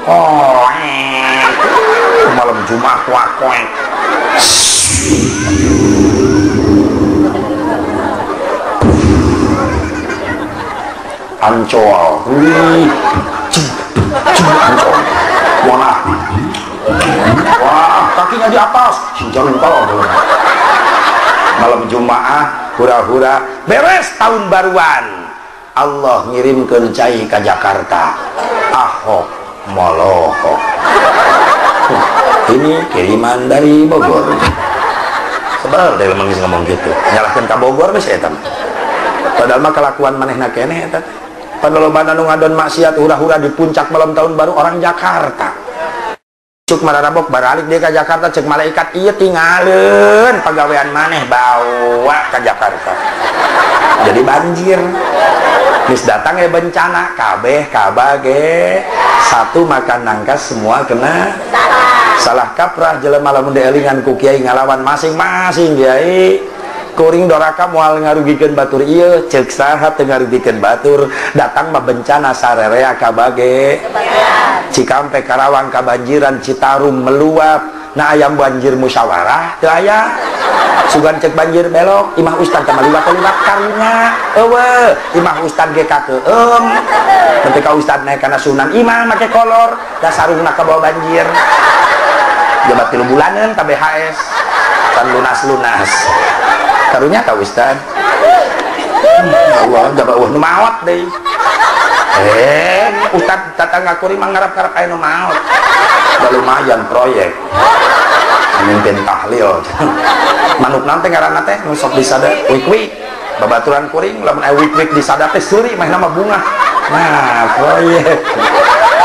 Oh, malam Jumat wakoek. Ancol, ancol, wah, wah, kakinya di atas, jengkol. Malam Jumaah, hura-hura, beres tahun baruan. Allah ngirimkeun cai ka Jakarta. Ahok molohok. Ini kiriman dari Bogor. Sebel deh emang ngomong gitu. Nyalahkeun ka Bogor geus eta. Padahal mah kelakuan manehna keneh eta. Padahal anu ngadon maksiat hura-hura di puncak malam tahun baru orang Jakarta. Cuk mararabok baralik dia ke Jakarta, cek malaikat iya tinggalin pegawaian maneh bawa ke Jakarta. Jadi banjir. Mis datang ya bencana, kabeh kabage satu makan nangka semua kena salah kaprah jelema lamun dielingan ku kiai ngalawan masing-masing kiai. Kuring doraka moal ngarugikeun batur ieu, ceuk saha teu ngarugikeun batur, datang mah bencana sarerea kabage. Cikampek Karawang kabanjiran, Citarum meluap. Nah ayam banjir musyawarah teu aya. Sugan cek banjir belok, imah ustad teh maliwat-liwat karunya. Eueuh, imah ustad ge kakeum. Nepi ka ustad naek kana sunan imah make kolor, da sarungna kabawa banjir. Jabat 3 bulaneun ka BHS. Kan lunas-lunas. Karunya ka ustad. Allah jaba eueuh nu maot deui. Ustad tatangga kuring mah ngarap-ngarap aya nu maot. Da lumayan proyek. Mimpin tahlil. Manuk nante ngaranna teh nu sok disada wik-wik. Babaturan kuring lamun aya wik-wik disada teh seuri mah nama bunga. Nah, proyek.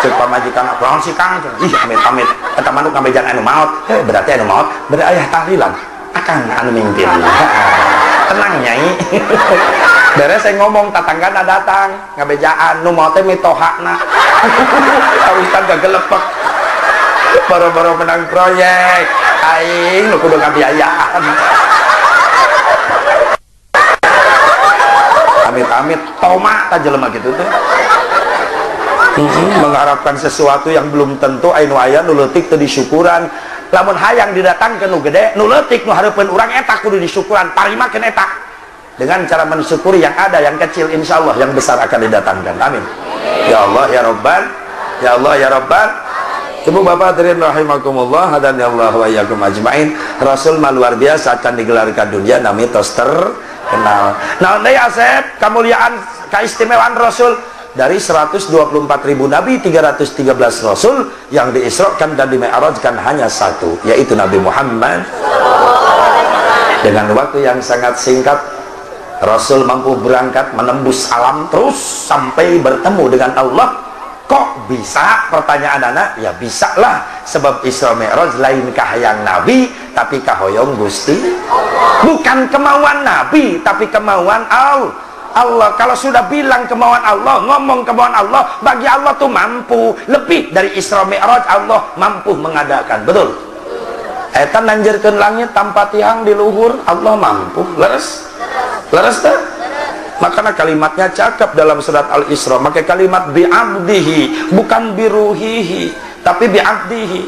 Cek pamajikan naon sih Kang? Ih, amit-amit. Eta manuk ngabejan anu maot. Heh, berarti anu maot berarti aya tahlilan. Akang anu mimpin. Tenang nyai. Beres saya ngomong tatanggana datang ngabejaan nu maot teh mitohana. Ustad gagelepek. Boro-boro menang proyek. Aing nu kudu ngabiayaan. Amit-amit toma ta jelema kitu teh. Mengharapkan sesuatu yang belum tentu anu aya nu leutik teu disyukuran. Lamun hayang didatangkeun nu gede, nu leutik nu hareupeun urang eta kudu disyukuran, tarimakeun eta. Dengan cara mensyukuri yang ada, yang kecil, insyaallah yang besar akan didatangkan. Amin. Ya Allah ya Rabbal, ya Allah ya Rabbal. Ibu bapak hadirin rahimakumullah, hadanallahu wa iyyakum ajmain. Rasul mah luar biasa can digelarkan dunia nami tos terkenal. Naon deui Asep kamuliaan kaistimewaan Rasul? Dari 124.000 nabi, 313 rasul yang diisrokan dan dimi'rajkan hanya satu, yaitu Nabi Muhammad. Dengan waktu yang sangat singkat, Rasul mampu berangkat menembus alam terus sampai bertemu dengan Allah. Kok bisa? Pertanyaan anak, ya bisa lah. Sebab Isra Mi'raj lain kahayang Nabi, tapi kahoyong Gusti. Bukan kemauan Nabi, tapi kemauan Allah. Allah. Kalau sudah bilang kemauan Allah, ngomong kemauan Allah, bagi Allah tuh mampu. Lebih dari Isra Mi'raj Allah mampu mengadakan. Betul? Eta nanjerkeun langit tanpa tiang di luhur, Allah mampu. Leres? Leres teh? Makanya kalimatnya cakep dalam surat Al-Isra. Maka kalimat bi'abdihi, bukan biruhihi, tapi bi'abdihi.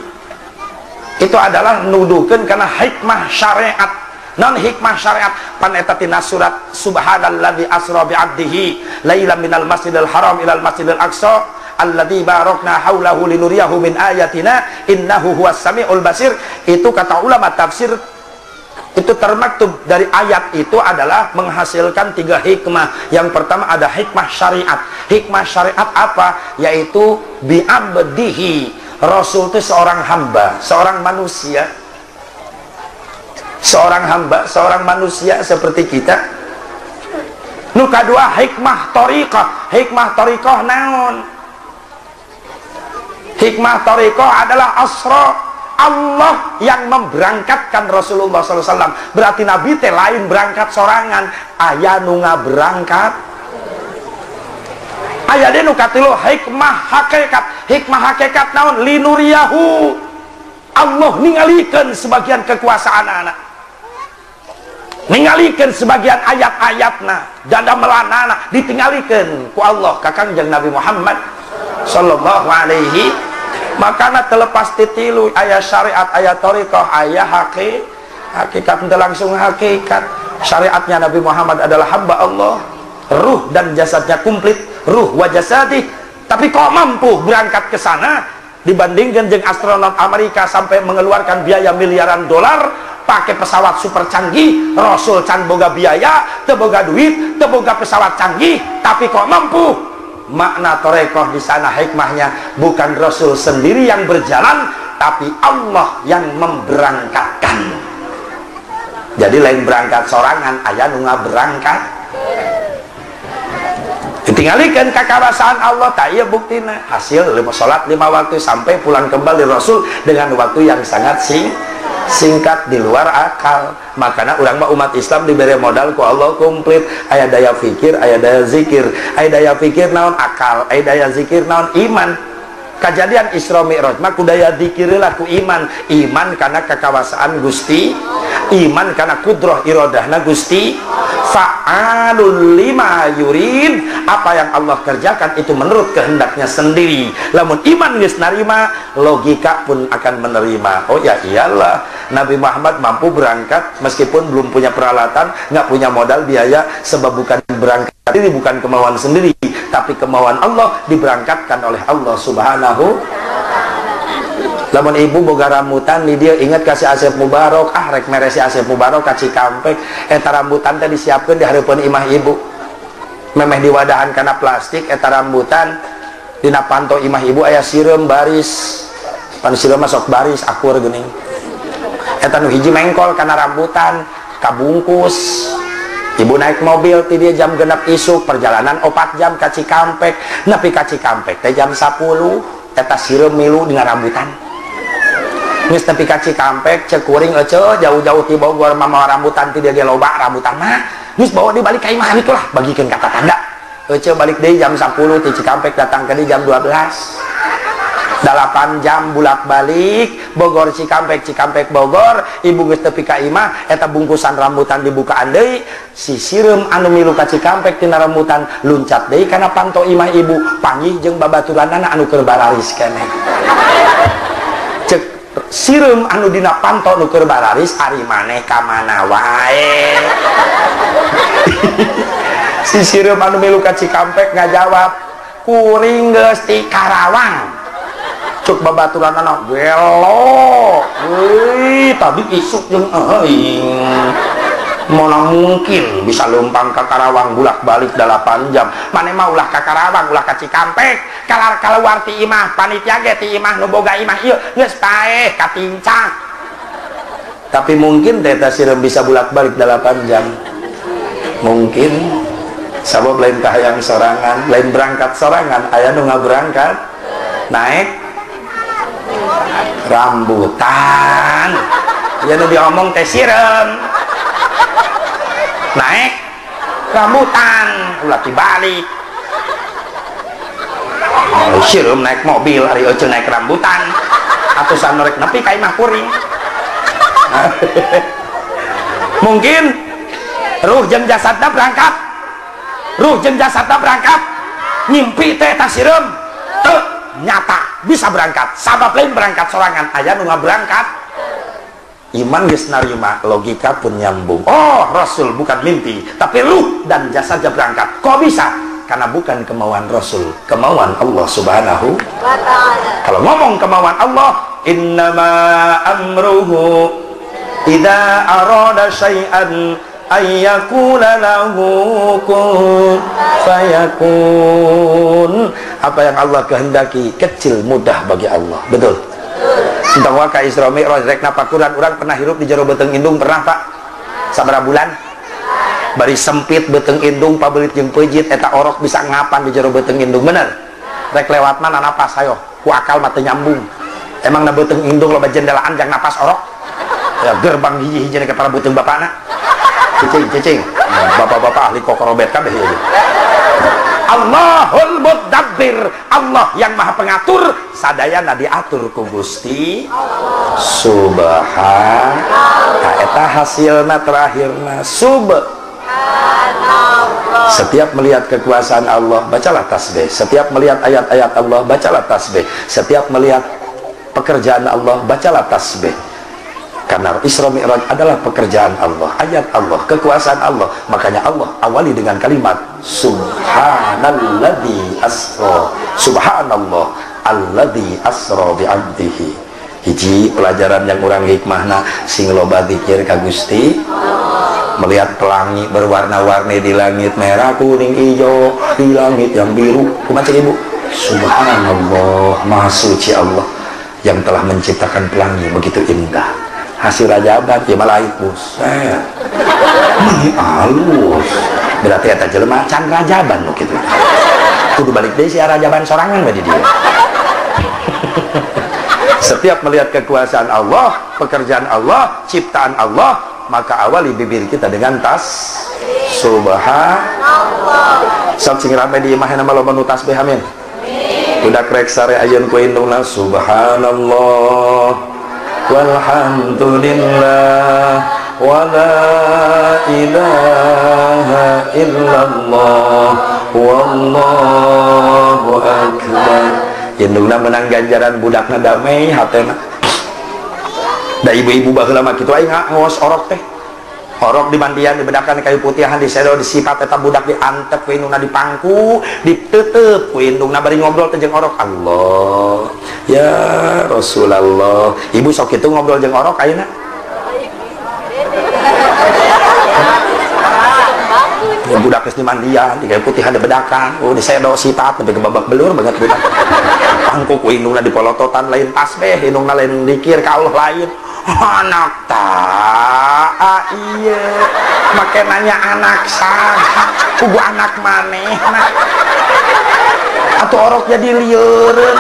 Itu adalah nuduhkeun karena hikmah syariat. Non hikmah syariat pan eta tina surat subhanalladzi asra bi'abdihi lailan minal masjidil haram ilal masjidil aqsa alladzi barakna haulahu linuriyahu min ayatina innahu huwas samiul basir. Itu kata ulama tafsir, itu termaktub dari ayat itu adalah menghasilkan tiga hikmah. Yang pertama ada hikmah syariat. Hikmah syariat apa? Yaitu bi'abdihi. Rasul itu seorang hamba, seorang manusia. Seorang hamba, seorang manusia seperti kita. Nu kadua hikmah thariqah. Hikmah thariqah naon? Hikmah thariqah adalah asra. Allah yang memberangkatkan Rasulullah SAW. Berarti Nabi teh lain berangkat sorangan, aya nu ngaberangkat. Aya deui nu katilu hikmah hakikat. Hikmah hakikat naon? Linuriyahu. Allah ningalikeun sebagian kekuasaan anak, ningalikeun sebagian ayat-ayatna, dada melanana ditinggalikeun ku Allah ka Kangjeng Nabi Muhammad sallallahu alaihi. Makana terlepas titilu ayat syariat, ayat thariqah, ayat hakikat. Itu langsung hakikat. Syariatnya Nabi Muhammad adalah hamba Allah, ruh dan jasadnya komplit, ruh wa jasadih. Tapi kok mampu berangkat ke sana dibandingkan dengan astronot Amerika sampai mengeluarkan biaya miliaran dolar pakai pesawat super canggih. Rasul can boga biaya, teu boga duit, teu boga pesawat canggih, tapi kok mampu. Makna thariqah di sana hikmahnya bukan Rasul sendiri yang berjalan, tapi Allah yang memberangkatkan. Jadi lain berangkat sorangan, aya nu ngaberangkat. Ditinggalikeun kakawasaan Allah, tak iya buktina. Hasil salat 5 waktu sampai pulang kembali Rasul dengan waktu yang sangat singkat, di luar akal. Makanya urang mah umat Islam diberi modal ku Allah komplit. Aya daya fikir, aya daya zikir. Aya daya fikir naon akal, aya daya zikir naon iman. Kejadian Isra Mi'raj mah ku daya zikir lah, ku iman. Iman karena kekawasaan Gusti, iman karena kudroh irodahna Gusti. Fa'alul lima yurid, apa yang Allah kerjakan itu menurut kehendaknya sendiri. Lamun iman geus narima, logika pun akan menerima. Oh ya iyalah, Nabi Muhammad mampu berangkat meskipun belum punya peralatan, nggak punya modal biaya, sebab bukan berangkat ini bukan kemauan sendiri, tapi kemauan Allah diberangkatkan oleh Allah Subhanahu. Lamun ibu boga rambutan di dia ingat kasih Asep Mubarok, ah rek mere si Asep Mubarok ka Cikampek, eta rambutan teh disiapkeun di hareupeun imah ibu. Memeh diwadahan kana plastik eta rambutan dina panto imah ibu aya sireum baris. Pan sireum mah sok baris akur geuning. Eta nu hiji mengkol kana rambutan kabungkus. Ibu naik mobil ti dia jam 6 isuk, perjalanan 4 jam ka Cikampek. Nepi ka Cikampek teh jam 10 eta sireum milu dina rambutan. Geus nepi ka Cikampek ceuk kuring eceu jauh-jauh ti Bogor mah mawa rambutan ti dia ge loba rambutan mah. Geus bawa deui balik ka imah kitu lah, bagikeun ka tatangga. Eceu balik deui jam 10 ti Cikampek datang ka dieu jam 12. 8 jam bolak-balik Bogor Cikampek, Cikampek Bogor. Ibu geus tepi ka imah eta bungkusan rambutan dibukaan deui, si sireum anu milu ka Cikampek tina rambutan luncat deui kana panto imah ibu, panggih jeung babaturanana anu keur bararis keneh. Cek sireum anu dina panto nu keur bararis, ari maneh ka mana wae. Si sireum anu milu ka Cikampek ngajawab, kuring geus ti Karawang. Cuk babaturan anak gelo, wih tadi isuk jeung euing. Mana mungkin bisa lempang ke Karawang bolak-balik 8 jam. Mane mah ulah ka Karawang, ulah ka Cikampek. Kalar kaluar ti imah, panitia ge ti imah nu boga imah ieu geus paeh katincak. Tapi mungkin teh sireum bisa bolak-balik 8 jam. Mungkin sabab lain kahayang sorangan, lain berangkat sorangan, aya nu ngaberangkat. Naik rambutan. Ya nu diomong teh sireum. Naik rambutan, ulah dibalik. Sireum naik mobil, ari euceul naik rambutan. Atusan rek nepi ka imah kuring. Mungkin ruh jeung jasadna berangkat. Ruh jeung jasadna berangkat. Ngimpi teh eta sireum teu nyata bisa berangkat. Sabab lain berangkat sorangan, aya nu ngaberangkat. Iman geus narima, logika pun nyambung. Oh, Rasul bukan mimpi, tapi ruh dan jasadnya berangkat. Kok bisa? Karena bukan kemauan Rasul, kemauan Allah Subhanahu wa ta'ala. Kalau ngomong kemauan Allah, innama amruhu idza arada syai'an ayyakula lahu kun fayakun. Apa yang Allah kehendaki kecil mudah bagi Allah. Betul. Entong wa ka Isra Mi'raj rek napakuran urang pernah hirup di jero beuteung indung pernah, Pak? Sabaraha bulan? Bari sempit beuteung indung pabelit jeung peujit eta orok bisa ngapan di jero beuteung indung, bener? Rek lewat mana napas hayo, ku akal mah teu nyambung. Emang na beuteung indung loba jendelaan jang napas orok? Ya gerbang hiji-hiji ke para beuteung bapana. Cicing, cicing. Bapak-bapak ahli kokorobet kabeh ieu. Allahul Mudabbir, Allah yang Maha Pengatur, sadayana diatur ku Gusti Subhanallah. Eta hasilna terakhirna subhanallah. Setiap melihat kekuasaan Allah, bacalah tasbih. Setiap melihat ayat-ayat Allah, bacalah tasbih. Setiap melihat pekerjaan Allah, bacalah tasbih. Karena Isra Mi'raj adalah pekerjaan Allah, ayat Allah, kekuasaan Allah. Makanya Allah awali dengan kalimat Subhanalladzi asra. Subhanallah alladzi asra bi'abdihi. Hiji pelajaran yang urang hikmahna sing loba zikir ka Gusti. Melihat pelangi berwarna-warni di langit merah, kuning, hijau, di langit yang biru. Kumaha cek ibu? Subhanallah, maha suci Allah yang telah menciptakan pelangi begitu indah. Hasil rajaban ya malah buset ini halus berarti eta jelema can rajaban nu kitu kudu balik deui si rajaban sorangan we di dieu. Setiap melihat kekuasaan Allah, pekerjaan Allah, ciptaan Allah, maka awali bibir kita dengan tas subhanallah. Sok sing rame di imah mah loba nu tasbih, amin. Budak rek sare ayeun ku indungna subhanallah walhamdulillah wala ilaha illallah wallahu akbar. Indungna menang ganjaran, budakna damai hatena. Da ibu-ibu baheula mah kitu aing ngaos orok teh. Orok dimandian, dibedakan kayu putihan, disedo, disipat eta budak diantep ku indungna dipangku, ditetep ku indungna bari ngobrol teh jeung orok. Allah ya Rasulullah. Ibu sok kitu ngobrol jeung orok ayeuna. Ya, budak geus dimandian, di kayu putihan dibedakan, oh disedo sipat sampai ke babak belur banget budak. Pangku ku indungna dipolototan lain tasbih, indungna lain dikir ka Allah lain. Anak tak iya make nanya anak saha kubu anak maneh nah atuh orok jadi lieureun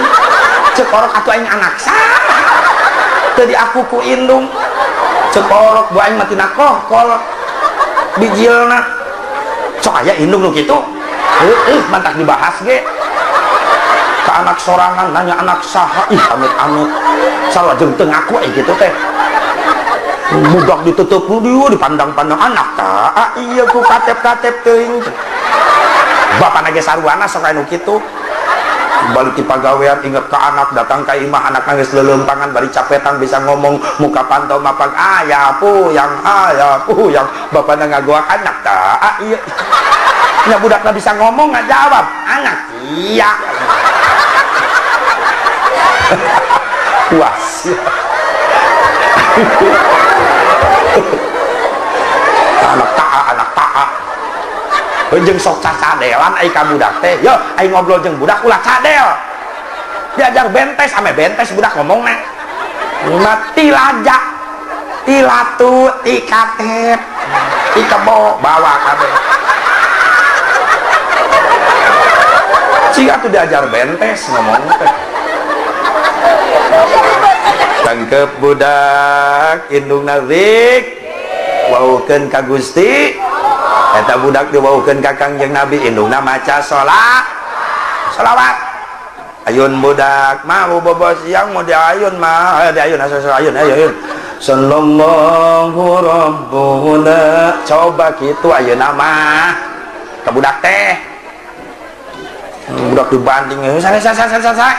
cek orok atuh aing anak saha teu diaku ku indung cek orok bu aing mah tina kohkol bijilna sok aya indung nu kitu heueuh mantak dibahas ge ke anak sorangan nanya anak saha ih amit-amit salah jeung teu ngaku aing kitu teh budak ditutup ku dipandang-pandang anak tak iya ku katep-katep teuing bapana ge saruana sok anu kitu balik ti pagawean inget ka anak datang ka imah anak geus leuleumpangan bari capetan bisa ngomong muka pantau mapang aya puyang aya puyang bapana ngagoak anak tak iya nya budakna bisa ngomong ngajawab anak iya puas. Anak ta'a, anak ta'a. Jeung sok cacadelan ai ka budak teh. Yo, ai ngobrol jeung budak ulah cadel. Diajar bentes ame bentes budak ngomongna. Mati laja. Tilatu, tikatep, tikebo, bawa kabeh. Ciga tuh diajar bentes ngomong teh. Tangkep budak indungna zik waukeun ka Gusti eta budak diwaukeun ka Kangjeng Nabi indungna maca sholawat. Ayun budak mau bobo siang mau diayun mah diayun ayun ayun sallallahu rabbuna. Coba kitu ayeuna mah ka budak teh budak dibanting sare sare sare sare.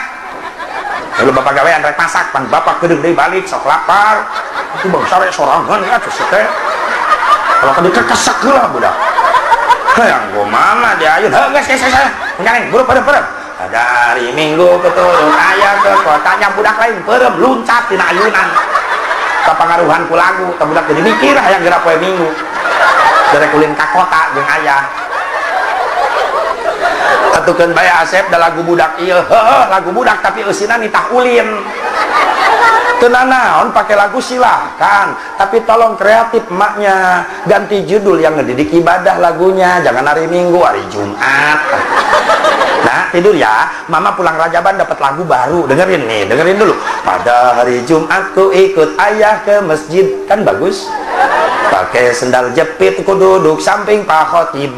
Lalu bapak gawean rek masak pan bapak kedeung deui balik sok lapar itu bang sare sorangan ya atuh teh kalau kadi kekesak heula budak hayang kumaha diayun heuh geus geus geus enggaleng buru pareup-pareup. Dari minggu keturun ayah ke kotanya budak lain perem luncat tina ayunan kapangaruhan ku lagu teh budak jadi mikir hayang geura poe minggu dari kulin ka kota jeung ayah. Atukeun bae Asep da lagu budak ieu heuh lagu budak tapi eusina nitah ulin teu nanaon pake lagu silahkan tapi tolong kreatif emaknya ganti judul yang ngedidik ibadah lagunya jangan hari Minggu hari Jumat. Nah tidur ya mama pulang Rajaban dapat lagu baru dengerin nih dengerin dulu pada hari Jumat ku ikut ayah ke masjid kan bagus pakai sendal jepit ku duduk samping Pak Khotib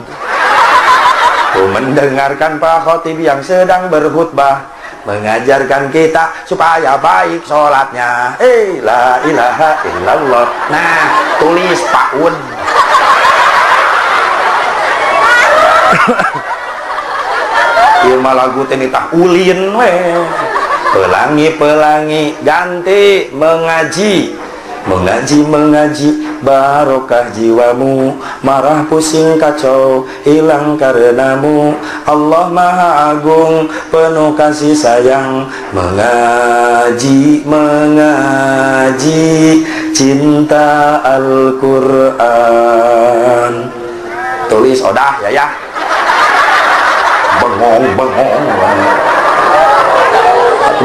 ku mendengarkan Pak Khotib yang sedang berkhutbah mengajarkan kita supaya baik sholatnya. La ilaha illallah. Nah tulis Pak Un. Ieu mah lagu teh nitah ulin we. Pelangi-pelangi ganti mengaji. Mengaji mengaji barokah jiwamu marah pusing kacau hilang karenamu Allah Maha Agung penuh kasih sayang mengaji mengaji cinta Al-Quran. Tulis odah ya ya bengong bengong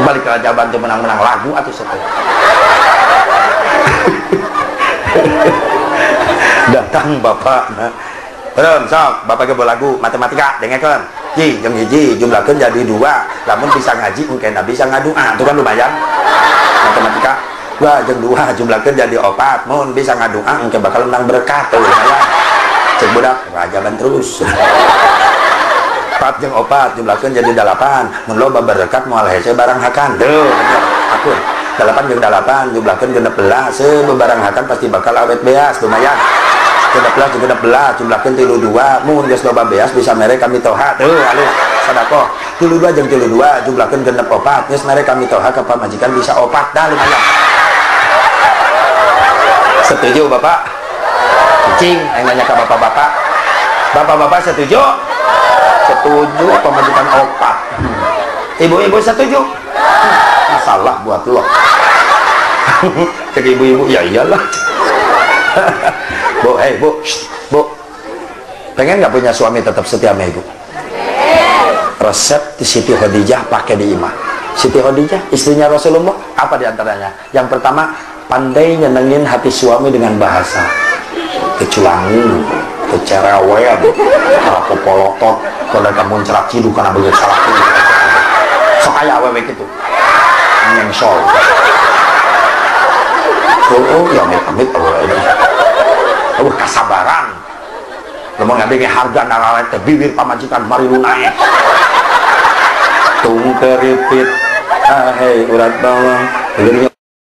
balik ke Rajaban tuh menang-menang lagu atau setelah datang bapak belum sok bapak ke lagu matematika dengekeun ji jeung hiji jumlahkeun jadi 2 lamun bisa ngaji mungkin bisa ngadua itu kan lumayan matematika 2 jeung 2 jumlahkeun jadi 4 mun bisa ngadua engke bakal menang berkah tuh lumayan cek budak Rajaban terus 4 jeung 4 jumlahkeun jadi 8 mun loba berkat moal hese barang hakan tuh akur 8 jeung 8 jumlahkeun 16 bebarang hakan pasti bakal awet beas lumayan 16 jeung 16 jumlahkeun 32 mun geus loba beas bisa mere kami toha tuh alus sedekah 32 jeung 32 jumlahkeun 64 geus mere kami toha ka pamajikan bisa 4 dah lumayan. Setuju Bapak? Cing aing nanya ka bapak-bapak. Bapak-bapak setuju? Setuju pamajikan 4. Ibu-ibu setuju? Masalah buat lo. Cek ibu-ibu ya iyalah. Bu, hey bu, shh, bu, pengen nggak punya suami tetap setia sama ibu? Resep Siti Khadijah pakai di imah. Siti Khadijah istrinya Rasulullah apa diantaranya? Yang pertama pandai nyenengin hati suami dengan bahasa keculangu, kecerewean, popolotot, kalau kamu cerak cidu karena begitu salah. Sok aya awewe kitu. Nyengsol. Oh, ya amit-amit awewe. Oh, kasabaran. Lamun ngadenge harga naralet teh bibir pamajikan mari lu naek. Tung keripit, ahei urat bawang,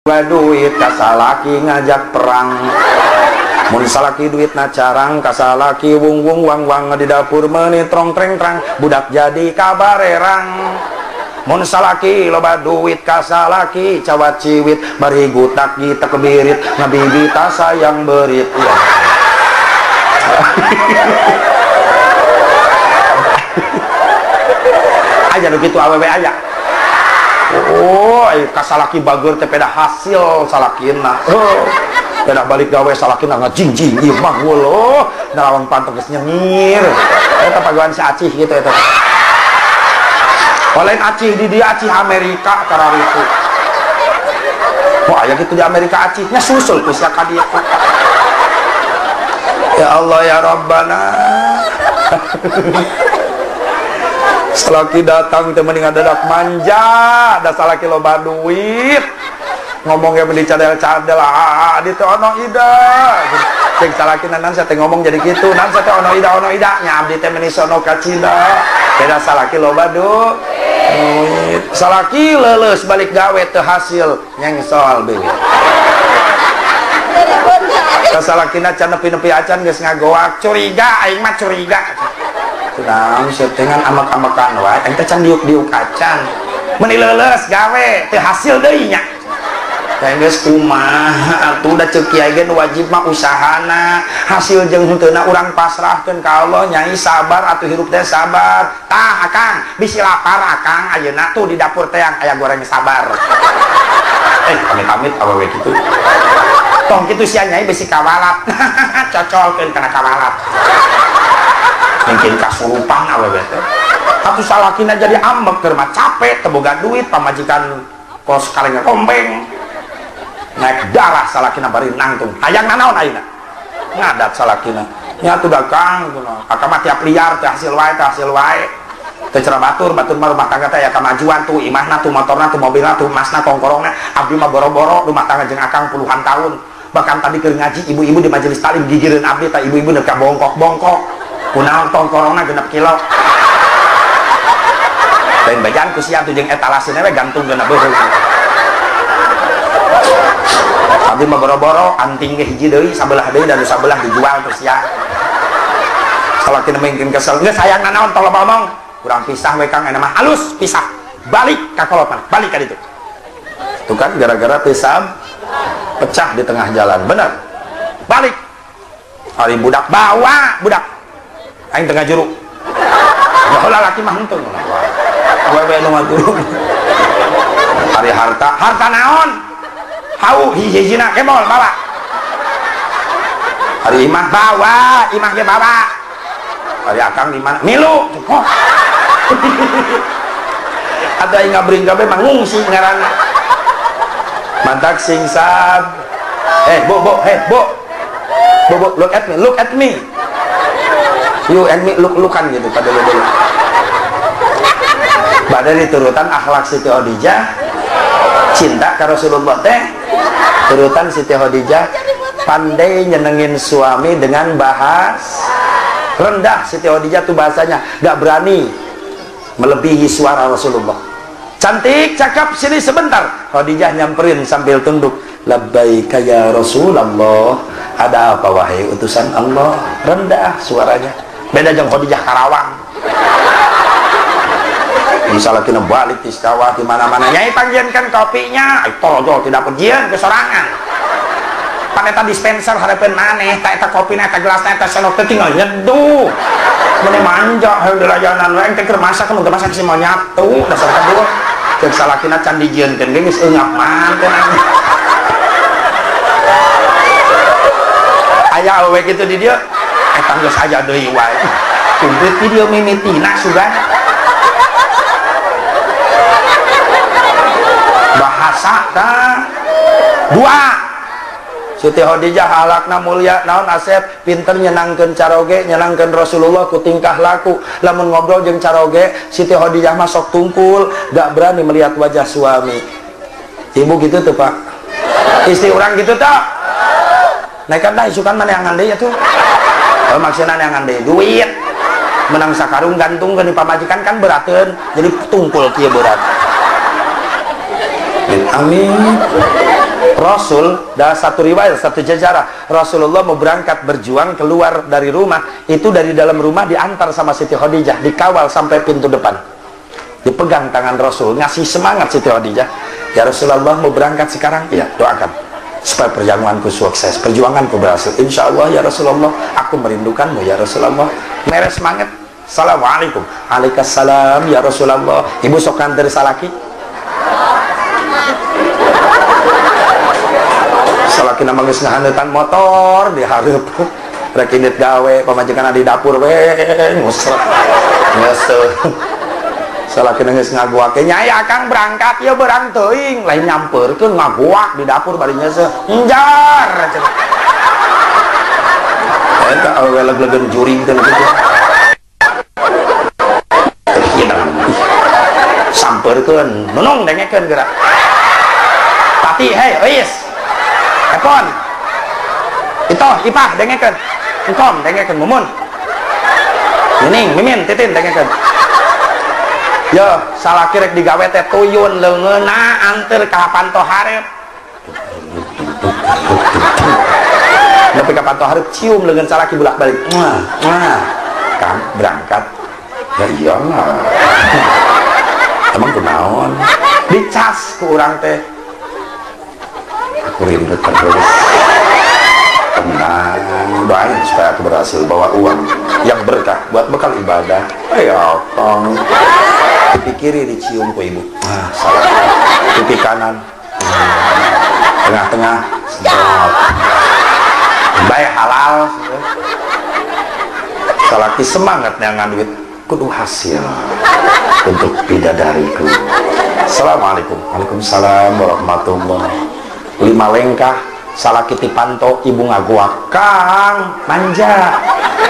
duit kasalaki ngajak perang. Mun salaki duit na carang kasalaki wung wung wang wang di dapur meuni trong treng trang budak jadi kabarerang. Mun salaki loba duit kasalaki cawat ciwit bari gutak gitak kebirit ngabibita sayang berit. Aya nu kitu awewe aya. Oh, kasalaki bager teh peda hasil salakina. Oh, peda balik gawe salakina ngajingjing ieu mah oh, nalawang pantok geus nyengir. Eta pagawean si Acih gitu eta. Lain Acih di dia Acih Amerika kararitu. Wah, aya kitu di Amerika Acihnya susul ku sia ka dieu. Ya Allah ya Rabbana. Salaki datang teh mending dadak manja, da salaki loba duit. Ngomongnya mending cadel-cadel, ah di teh ono ida. Cek salaki nan saya teh ngomong jadi kitu, nan saya teh ono ida nya abdi teh meni sono kacida. Beda salaki loba duit. Salaki leuleus balik gawe teu hasil nyengsol beuh. Kasalakina can nepi-nepi acan geus ngagoak, curiga aing mah curiga. Naon sia teh ngan amek-amekan wae, aing teh can diuk-diuk acan. Meni leuleus gawe teu hasil deui nya. Teh geus kumaha atuh da ceuk kiai ge nu wajib mah usahana, hasil jeung henteuna urang pasrahkeun ka Allah, nyai sabar atuh hirup teh sabar. Tah akang, bisi lapar akang ayeuna tuh di dapur teh aya goreng sabar. Amit-amit awewe kitu. Tong kitu sia nyai bisi kawalat. Cocolkeun kana kawalat. Mungkin kasurupan awewe teh. Atuh salakina jadi ambek keur mah capek teu boga duit pamajikan kos kaleng kombeng. Naik darah salakina bari nangtung. Hayang nanaon ayeuna? Ngadat salakina. Nya atuh da Kang kunaon. Akang mah tiap liar teh hasil wae teh hasil wae. Teu cara batur, batur mah rumah tangga teh aya kamajuan tuh, imahna tuh, motorna tuh, mobilna tuh, emasna, kongkorongna. Abdi mah boro-boro rumah tangga jeung akang puluhan tahun. Bahkan tadi keur ngaji ibu-ibu di majelis taklim gigireun abdi tah ibu-ibu nepi ka bongkok-bongkok. Kunaon kongkorongna 6 kilo. Lain bejaan ku sia tuh jeung etalasena we gantungkeun beuheung. Abdi mah boro-boro anting ge hiji deui sabelah deui dan sabelah dijual terus ya. Salakina mungkin kesel, geus hayang nanaon tong loba omong. Kurang pisah we Kang, mah halus pisah. Balik ka kolot mana? Balik ka ditu. Tuh kan gara-gara pisah pecah di tengah jalan, bener. Balik. Hari budak bawa budak. Aing tengah juru. Baheula laki mah henteu. Awewe nu ngajuru. Hari harta, harta naon? Hau hiji-hijina kemol bawa. Hari imah bawa, imah ge bawa. Hari akang di mana? Milu. Oh. Ada yang ngabring gabe mah ngungsi ngaranna. Mantak singsab. Bu, bu, hey, bu. Bu, bu, look at me, look at me. You and me look-lookan gitu pada dulu. Badai diturutan akhlak Siti Khadijah, cinta ke Rasulullah teh. Turutan Siti Khadijah pandai nyenengin suami dengan bahas rendah. Siti Khadijah tuh bahasanya gak berani melebihi suara Rasulullah. Cantik, cakap sini sebentar. Khadijah nyamperin sambil tunduk. Labbaika ya Rasulullah. Ada apa wahai utusan Allah? Rendah suaranya. Beda jeung Khadijah Karawang. Misalnya kita balik di sawah di mana-mana, nyai panggiankan kopinya, tolol tidak pergian ke sorangan. Paneta dispenser harapan maneh, tak eta kopina, eta gelasna, eta sendok teh tinggal nyeduh. Meni manja heuh dilayanan we teh keur masak mun teu masak si mau nyatu dasar kedua. Ceuk salakina can dijieunkeun ge geus eungap mah teh. Aya awewe kitu di dieu, eta geus aya deui wae. Kumplit di dieu mimitina sugan. Bahasa ta dua. Siti Khadijah akhlakna mulia, naon asep pinter nyenangkeun caroge, nyenangkeun Rasulullah ku tingkah laku. Lamun ngobrol jeung caroge, Siti Khadijah mah sok tungkul, gak berani melihat wajah suami. Ibu gitu tuh, Pak. Istri orang gitu tuh. Naikkan dah isukan mana yang ngande ya tuh. Oh, maksudna yang ngande duit. Menang sakarung gantung ke pamajikan kan berateun, jadi tungkul kieu berat. Amin. Rasul dalam satu riwayat, satu sejarah, Rasulullah mau berangkat berjuang keluar dari rumah, itu dari dalam rumah diantar sama Siti Khadijah, dikawal sampai pintu depan, dipegang tangan Rasul, ngasih semangat Siti Khadijah. Ya Rasulullah mau berangkat sekarang, iya doakan supaya perjuanganku sukses, perjuanganku berhasil. Insya Allah ya Rasulullah, aku merindukanmu ya Rasulullah. Mere semangat. Assalamualaikum. Waalaikumsalam ya Rasulullah. Ibu sok nganter salaki. Salaki nama geus ngahaneutan motor dihareup rek indit gawe pamajikan di dapur we ngusrek ngeuseuh. Salaki geus ngagoake nyai akang berangkat ya berang teuing lain nyampeurkeun ngagoak di dapur bari ngeuseuh njar cenah. Eta awewe leg-legeun juring teh kitu. Sampeurkeun, nunung dengekeun geura. Tati, hei, Ois. Epon. Itoh, Ipah dengekeun. Engkom dengekeun, Mumun. Nining, Mimin, Titin dengekeun. Yo, salaki rek digawe teh tuyun leungeunna anteur ka panto hareup. Nepi ka panto hareup cium leungeun salaki bolak-balik. Muah, muah. Kang berangkat. Ya iyalah. Emang kunaon? Dicas ku urang teh. Aku rindu terus. Tenang, doain supaya aku berhasil bawa uang yang berkah buat bekal ibadah. Ayo, tong. Pipi kiri dicium ku ibu. Ah, salah. Pipi kanan. Tengah-tengah. Baik halal. Salaki semangat neangan duit kudu hasil untuk bidadariku. Assalamualaikum. Waalaikumsalam warahmatullahi. 5 lengkah salaki ti panto ibu ngagoak kang manja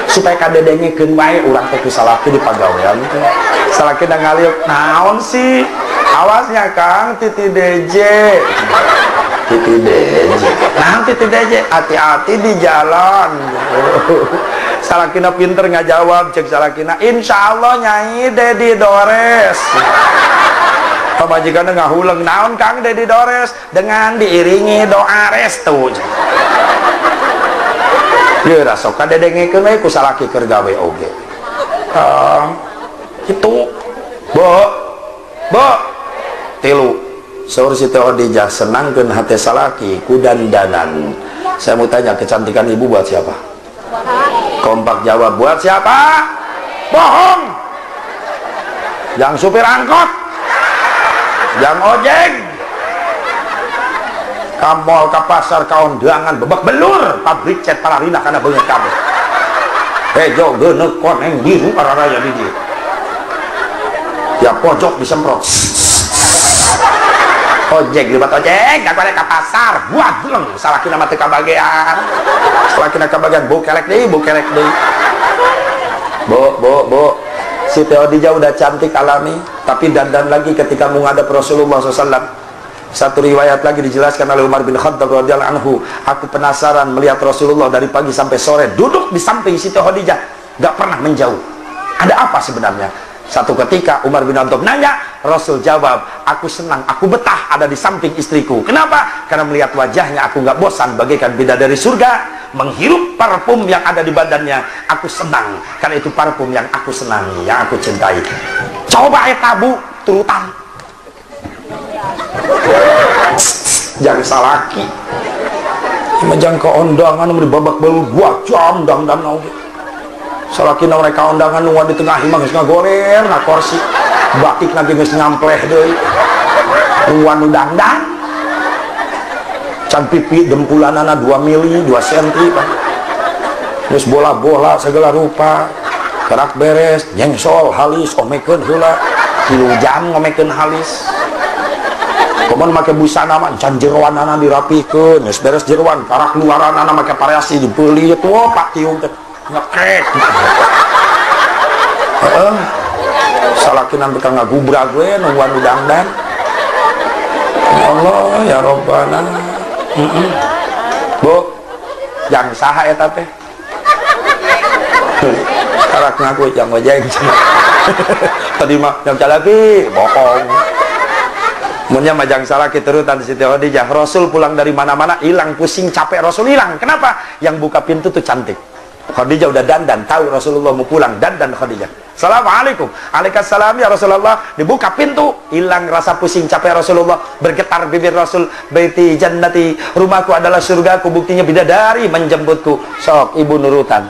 supaya kadedengekeun wae urang teh ku salaki di pagawean teh. Salaki da ngaliuk naon sih? Awasnya kang titi DJ. Titi DJ. Naon titi DJ? Hati-hati di jalan. Salakina pinter ngajawab cek salakina insyaallah nyai Dedi Dores. Pamajikanna ngahuleng naon kang Dedi Dores dengan diiringi doa restu. Ieu rasoka dedengekeun we ku salaki keur gawe oge. Kang kitu. Bo. Bo. Tilu. Saur Siti Khadijah senangkeun hate salaki ku dandanan. Saya mau tanya kecantikan ibu buat siapa? Kompak jawab buat siapa? Bohong. Yang supir angkot, yang ojek, ka mall, ka pasar, ka undangan, bebek belur, pabrik cat palarina karena beungeut kabeh. Hejo geuneuk koneng biru araraya di dieu. Tiap pojok disemprot. Ojek libat ojek, gak ka pasar, buat beleng, salakina mah teu kabagean. Salakina kabagean, bau kelek deui, bau kelek deui. Bo, bo, bo. Siti Khadijah udah cantik alami, tapi dandan lagi ketika menghadap Rasulullah SAW. Satu riwayat lagi dijelaskan oleh Umar bin Khattab radhiyallahu anhu, aku penasaran melihat Rasulullah dari pagi sampai sore duduk di samping Siti Khadijah, gak pernah menjauh. Ada apa sebenarnya? Satu ketika Umar bin Khattab nanya, Rasul jawab, aku senang, aku betah ada di samping istriku. Kenapa? Karena melihat wajahnya aku gak bosan bagaikan bidadari surga, menghirup parfum yang ada di badannya, aku senang karena itu parfum yang aku senangi, yang aku cintai. Coba ya tabu turutan. Jangan salaki. Majang ke undangan di babak belur 2 jam dangdan oge. Salaki na mereka undangan nu di tengah imah geus ngagoler na kursi. Batik lagi geus nyampleh deui. Ruan nu dangdan. Can pipi dempulanana 2 mili, 2 senti Pak. Geus bola-bola segala rupa. Kerak beres, nyengsol halis, omekeun heula. 3 jam ngomekeun halis. Komun make busana mah can jeroanana dirapikeun, geus beres jeroan, karak luaranana make variasi dibeulit, wah Pak Tiung teh ngekek. Heeh. Salakina beka ngagubrag we nungguan dangdan. Ya Allah ya Rabbana. Bu, jang saha eta teh? Karak ngaku jang ojek. Tadi mah jang calapi, bohong. Munnya majang salaki turutan Siti Khadijah. Rasul pulang dari mana-mana hilang pusing capek, Rasul hilang. Kenapa? Yang buka pintu tuh cantik. Khadijah udah dandan, tahu Rasulullah mau pulang, dandan Khadijah. Assalamualaikum. Waalaikumsalam ya Rasulullah. Dibuka pintu, hilang rasa pusing capek Rasulullah. Bergetar bibir Rasul, baiti jannati, rumahku adalah surgaku, buktinya bidadari menjemputku. Sok ibu nurutan.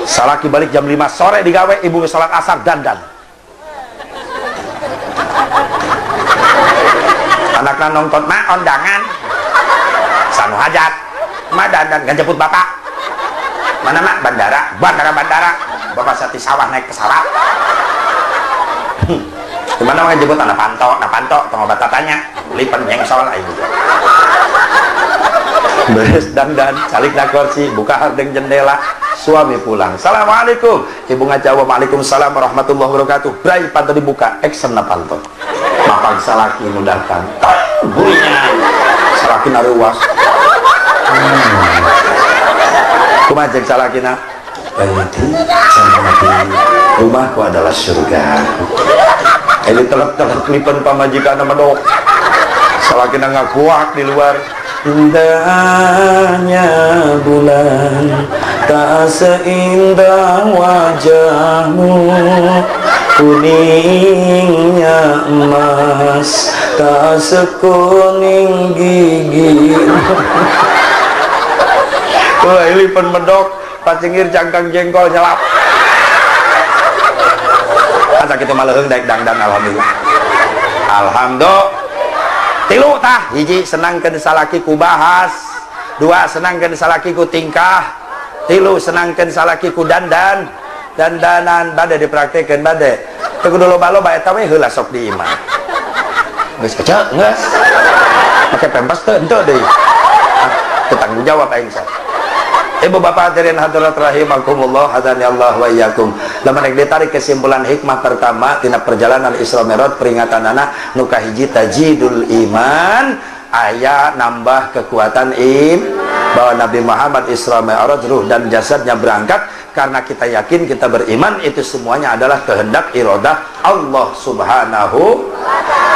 Salaki balik jam 5 sore digawe, ibu sholat asar dandan. Anaknya nonton, ma undangan sanu hajat, ma dandan gak jemput bapak. Mana mak? Bandara, bandara, bandara. Bapak sati sawah naik pesawat. Gimana mau jemput anak panto, tong obat tatanya, lipen nyengsol ayo. Beres dandan, calik na kursi, buka hardeng jendela, suami pulang. Assalamualaikum. Ibu ngajawab, waalaikumsalam warahmatullahi wabarakatuh. Brai panto dibuka, action na panto. Kapag salaki nu datang, gurunya salaki naruwas. Kumaha cek salakina? Rumahku adalah surga. Ini telak-telak lipen pamajikan medok. Salakina ngakuak di luar. Indahnya bulan tak seindah wajahmu, kuningnya emas tak sekuning gigi. Wah, lipen medok, pacingir cangkang jengkol nyelap. Asa kitu mah leuheung daek dangdan alhamdulillah. Alhamdulillah. Tilu tah, hiji senangkeun salaki ku bahas, dua senangkeun salaki ku tingkah, tilu senangkeun salaki ku dandan. Dandanan bade dipraktekeun bade. Teu kudu loba-loba eta we heula sok di imah. Geus keceu geus. Make pempes teu henteu deui. Teu tanggung jawab aing sok. Ibu bapak hadirin hadirat rahimakumullah, hadani Allah wa iyyakum. Lamun rek ditarik kesimpulan hikmah pertama tina perjalanan Isra Mi'raj peringatanana nu kahiji tajidul iman, aya nambah kekuatan im bahwa Nabi Muhammad Isra Mi'raj ruh dan jasadnya berangkat karena kita yakin kita beriman itu semuanya adalah kehendak iradah Allah Subhanahu.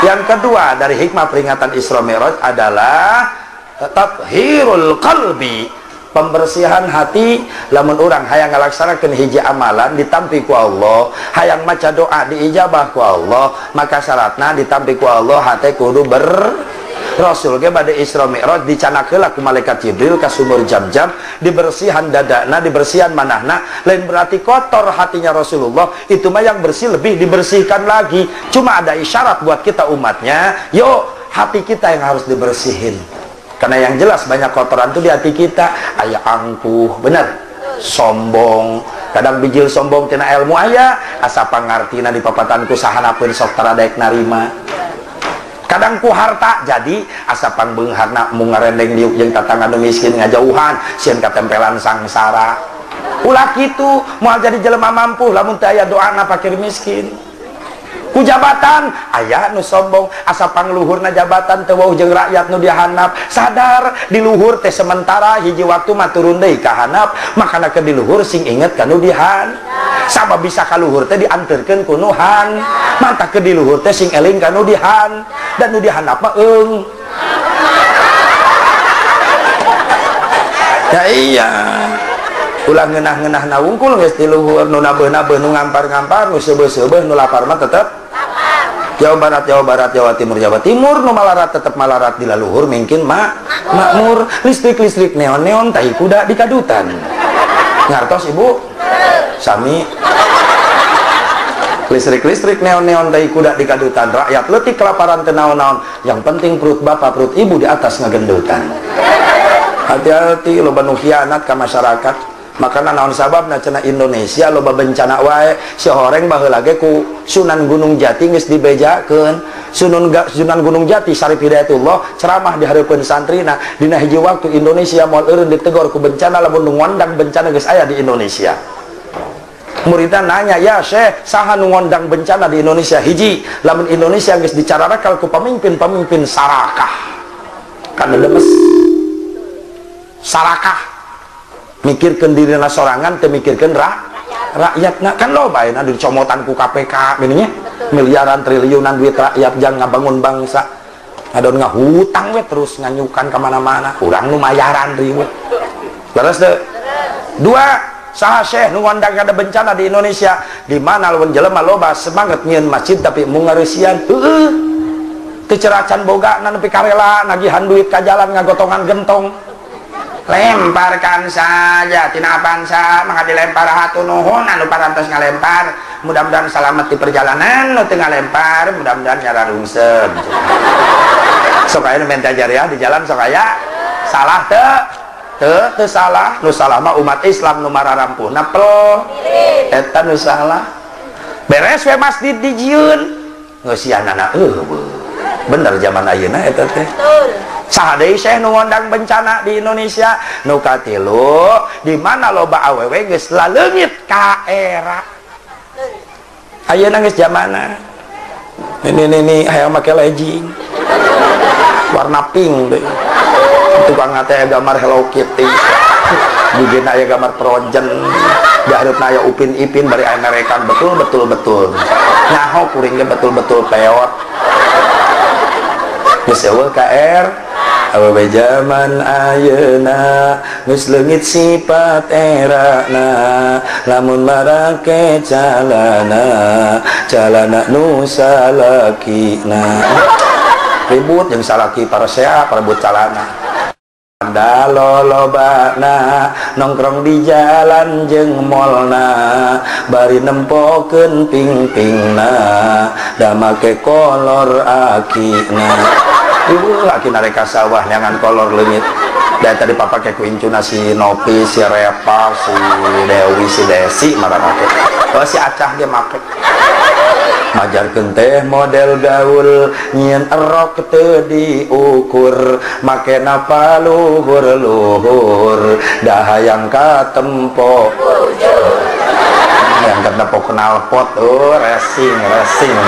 Yang kedua dari hikmah peringatan Isra Mi'raj adalah tathhirul qalbi, pembersihan hati. Lamun urang hayang ngalaksanakeun hiji amalan ditampi ku Allah, hayang maca doa diijabah ku Allah, maka syaratna ditampi ku Allah hate kudu ber. Rasul ge bade Isra Mi'raj dicanak heula ku malaikat Jibril ka sumur Jam-jam, dibersihan dadana, dibersihan manahna, lain berarti kotor hatinya Rasulullah, itu mah yang bersih lebih dibersihkan lagi. Cuma ada isyarat buat kita umatnya, yuk hati kita yang harus dibersihin. Karena yang jelas banyak kotoran itu di hati kita. Aya angkuh, bener, sombong, kadang bijil sombong tina ilmu aya, asa pangartina di papatanku sahanapeun sok taradaek narima. Kadang ku harta jadi asa pangbeungharna mung ngarendeng diuk jeung tatangga nu miskin ngajauhan, sieun katempelan sangsara. Ulah kitu, moal jadi jelema mampu lamun teu aya doana fakir miskin. Ku jabatan aya nu sombong asa pangluhurna jabatan teu wauh jeung rakyat nu dihanap, sadar di luhur teh sementara hiji waktu mah turun deui ka hanap, makana keur di luhur sing inget ka nu dihan. Sabab bisa ka luhur teh dianterkeun ku nu han, mantah keur di luhur teh sing eling ka nu dihan, dan nu dihanap mah eung. Ya iya, ulah ngeunah-ngeunahna wungkul geus di luhur, nu nabeuh-nabeuh, nu ngampar-ngampar, nu seubeuh-seubeuh, nu lapar mah tetep Jawa Barat, Jawa Barat, Jawa Timur, Jawa Timur, nu malarat tetep malarat di laluhur mungkin makmur, listrik-listrik neon-neon tai kuda di kadutan. Ngartos ibu? Sami. Listrik-listrik neon-neon tai kuda di kadutan, rakyat leutik kelaparan teu naon-naon, yang penting perut bapak, perut ibu di atas ngagendutan. Hati-hati loba nu khianat ka masyarakat. Makana naon sababna cenah Indonesia loba bencana wae, si horeng baheula ge ku Sunan Gunung Jati geus dibejakeun. Sunan Gunung Jati Syarif Hidayatullah ceramah di hareupeun santrina, dina hiji waktu Indonesia moal eureun ditegor ku bencana lamun nu ngondang bencana geus aya di Indonesia. Muridna nanya, "Ya Syekh, saha nu ngondang bencana di Indonesia?" Hiji, lamun Indonesia geus dicararakal ku pamimpin-pamimpin sarakah. Kan lemes. Sarakah. Mikirkeun dirina sorangan teu mikirkeun rakyatna, kan loba ayeuna dicomotan ku KPK gini nya, miliaran triliunan duit rakyat jang ngabangun bangsa, ngadon ngahutang we terus nganyukan ka mana-mana, urang nu mayaran riweuh. Leres teu? Dua, saha Syekh nu ngondang ada bencana di Indonesia, di mana lamun jelema loba semangat nyieun masjid tapi mung ngareusian, heueuh. Teu ceracan boga nepi karela nagihan duit ka jalan ngagotongan gentong. Lemparkan saja tina Avanza maka dilempar hatu nuhun anu parantos ngalempar, mudah-mudahan selamat di perjalanan, nu teu ngalempar mudah-mudahan nyararungseun. Sok aya nu menta jariah di jalan sok aya salah teu? Teu salah, nu salah mah umat Islam nu mararampuhna pel eta nu salah. Beres we masjid dijieun ngeusianana eueuh. Bener zaman ayeuna eta teh. Saha deui Syekh nu ngondang bencana di Indonesia? Nu katilu, di mana loba awewe geus laleungit ka era. Ayeuna geus zamana. Ini hayang make legging warna pink deh. Tukang teh gambar Hello Kitty. Gigina aya gambar Frozen, dihareup aya Upin Ipin bari aya merekan betul betul betul. Nyaho kuring ge betul betul peot. Geus eueuh KR awewe jaman ayeuna geus leungit sifat erana lamun marake calana calana nu salakina. Ribut jeung salaki parasea parebut calana. Lolobana nongkrong di jalan jeung molna bari nempokeun ping-pingna da make kolor akina. Ieu laki narek ka sawah neangan kolor leungit. Da tadi papake ku incuna si Nopi, si Repa, si Dewi, si Desi marake. Oh si Acah ge make. Majarkeun teh model gaul nyieun erok teu diukur make napa luhur-luhur da hayang katempo yang katempo knalpot oh racing racing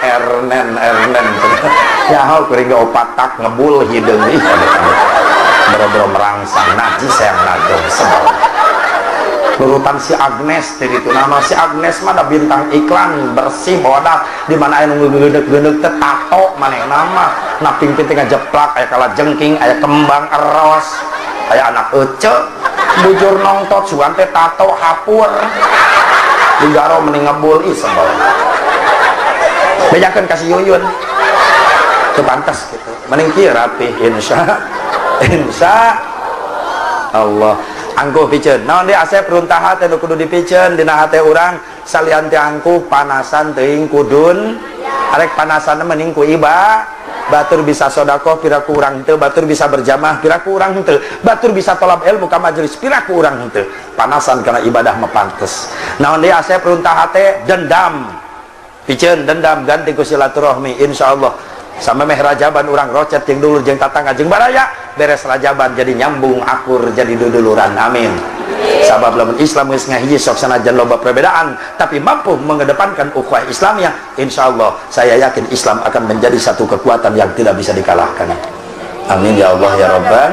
ernen ernen nyaho kuring ge opat tak ngebul hideung ih boro-boro merangsang najis yang nagong sebel. Nurutan si Agnes tadi itu nama si Agnes mah ada bintang iklan bersih bodak di mana aya nu geuneuk-geuneuk teh tato manehna mah na pingpin teh ngajeplak aya kalajengking aya kembang eros aya anak ece bujur nongtot sugan teh tato hapur digaro mending ngebul ih sebel bejakeun ka si Yuyun teu pantas gitu mending kieu rapih insya insya Allah. Angkuh piceun. Naon deui asep runtah hate nu kudu dipiceun dina hate urang salian teh angkuh panasan teuing kudun. Arek panasan mending ku iba. Batur bisa sedekah piraku urang henteu, batur bisa berjamaah piraku urang henteu, batur bisa tolab ilmu ka majelis piraku urang henteu. Panasan kana ibadah mah pantes. Naon deui asep runtah hate dendam. Piceun dendam ganti ku silaturahmi insyaallah. Sampai meh rajaban urang rocet jeung dulur jeung tatangga jeung baraya beres rajaban jadi nyambung akur jadi duduluran amin. Sabab lamun Islam geus ngahiji sok sanajan loba perbedaan tapi mampu mengedepankan ukhuwah Islamiyah, insyaallah saya yakin Islam akan menjadi satu kekuatan yang tidak bisa dikalahkan. Amin ya Allah ya Rabban.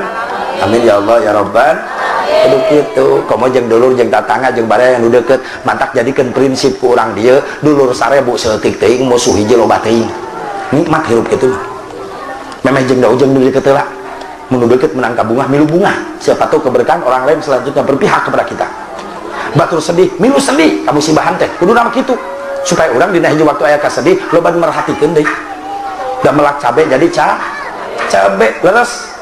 Amin ya Allah ya Rabban. Kudu kitu komo jeung dulur jeung tatangga jeung baraya nu deukeut mantak jadikeun prinsip ku urang dieu dulur 1000 saeutik teuing musuh hiji loba teuing. Nikmat hirup gitu memeh jeung daun jeung deukeut heula mun deukeut menang ka bunga milu bunga siapa tahu keberkahan orang lain selanjutnya berpihak kepada kita. Batur sedih milu sedih kamusibahan teh kudu nama kitu supaya urang dina hiji waktu aya kasedih loba merhatikeun deui da melak cabe jadi cabe leres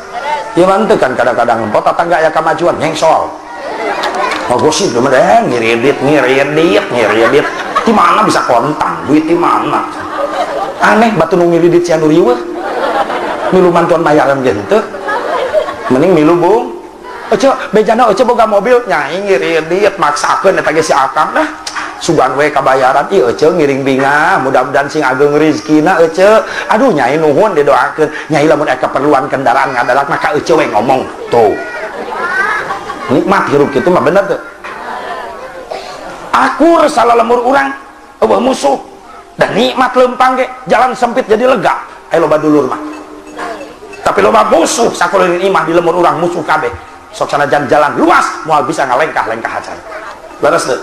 ieu mah teu kan kadang-kadang empot tatangga aya kamajuan nyengsol ngogosip mah ngiridit ngiridit ngiridit di mana bisa kontan duit di mana aneh batu nu ngiridit sia nu riweuh milu mantuan bayaran ge henteu mending milu bung ece bejana ece boga mobil nyai ngiridit maksakeun eta ge si akang dah sugan we kabayaran ieu ece ngiring bingah mudah-mudahan sing ageng rezekina ece aduh nyai nuhun didoakeun nyai lamun aya keperluan kendaraan ngadadak mah ka ece we ngomong tuh nikmat hirup kitu mah bener teu akur salalemur urang eueuh musuh dan nikmat lempang ge jalan sempit jadi lega ayo loba dulur mah tapi loba musuh sakuliling imah di lemur urang musuh kabeh sok sanajan jalan luas moal bisa ngalengkah-lengkah acan leres teu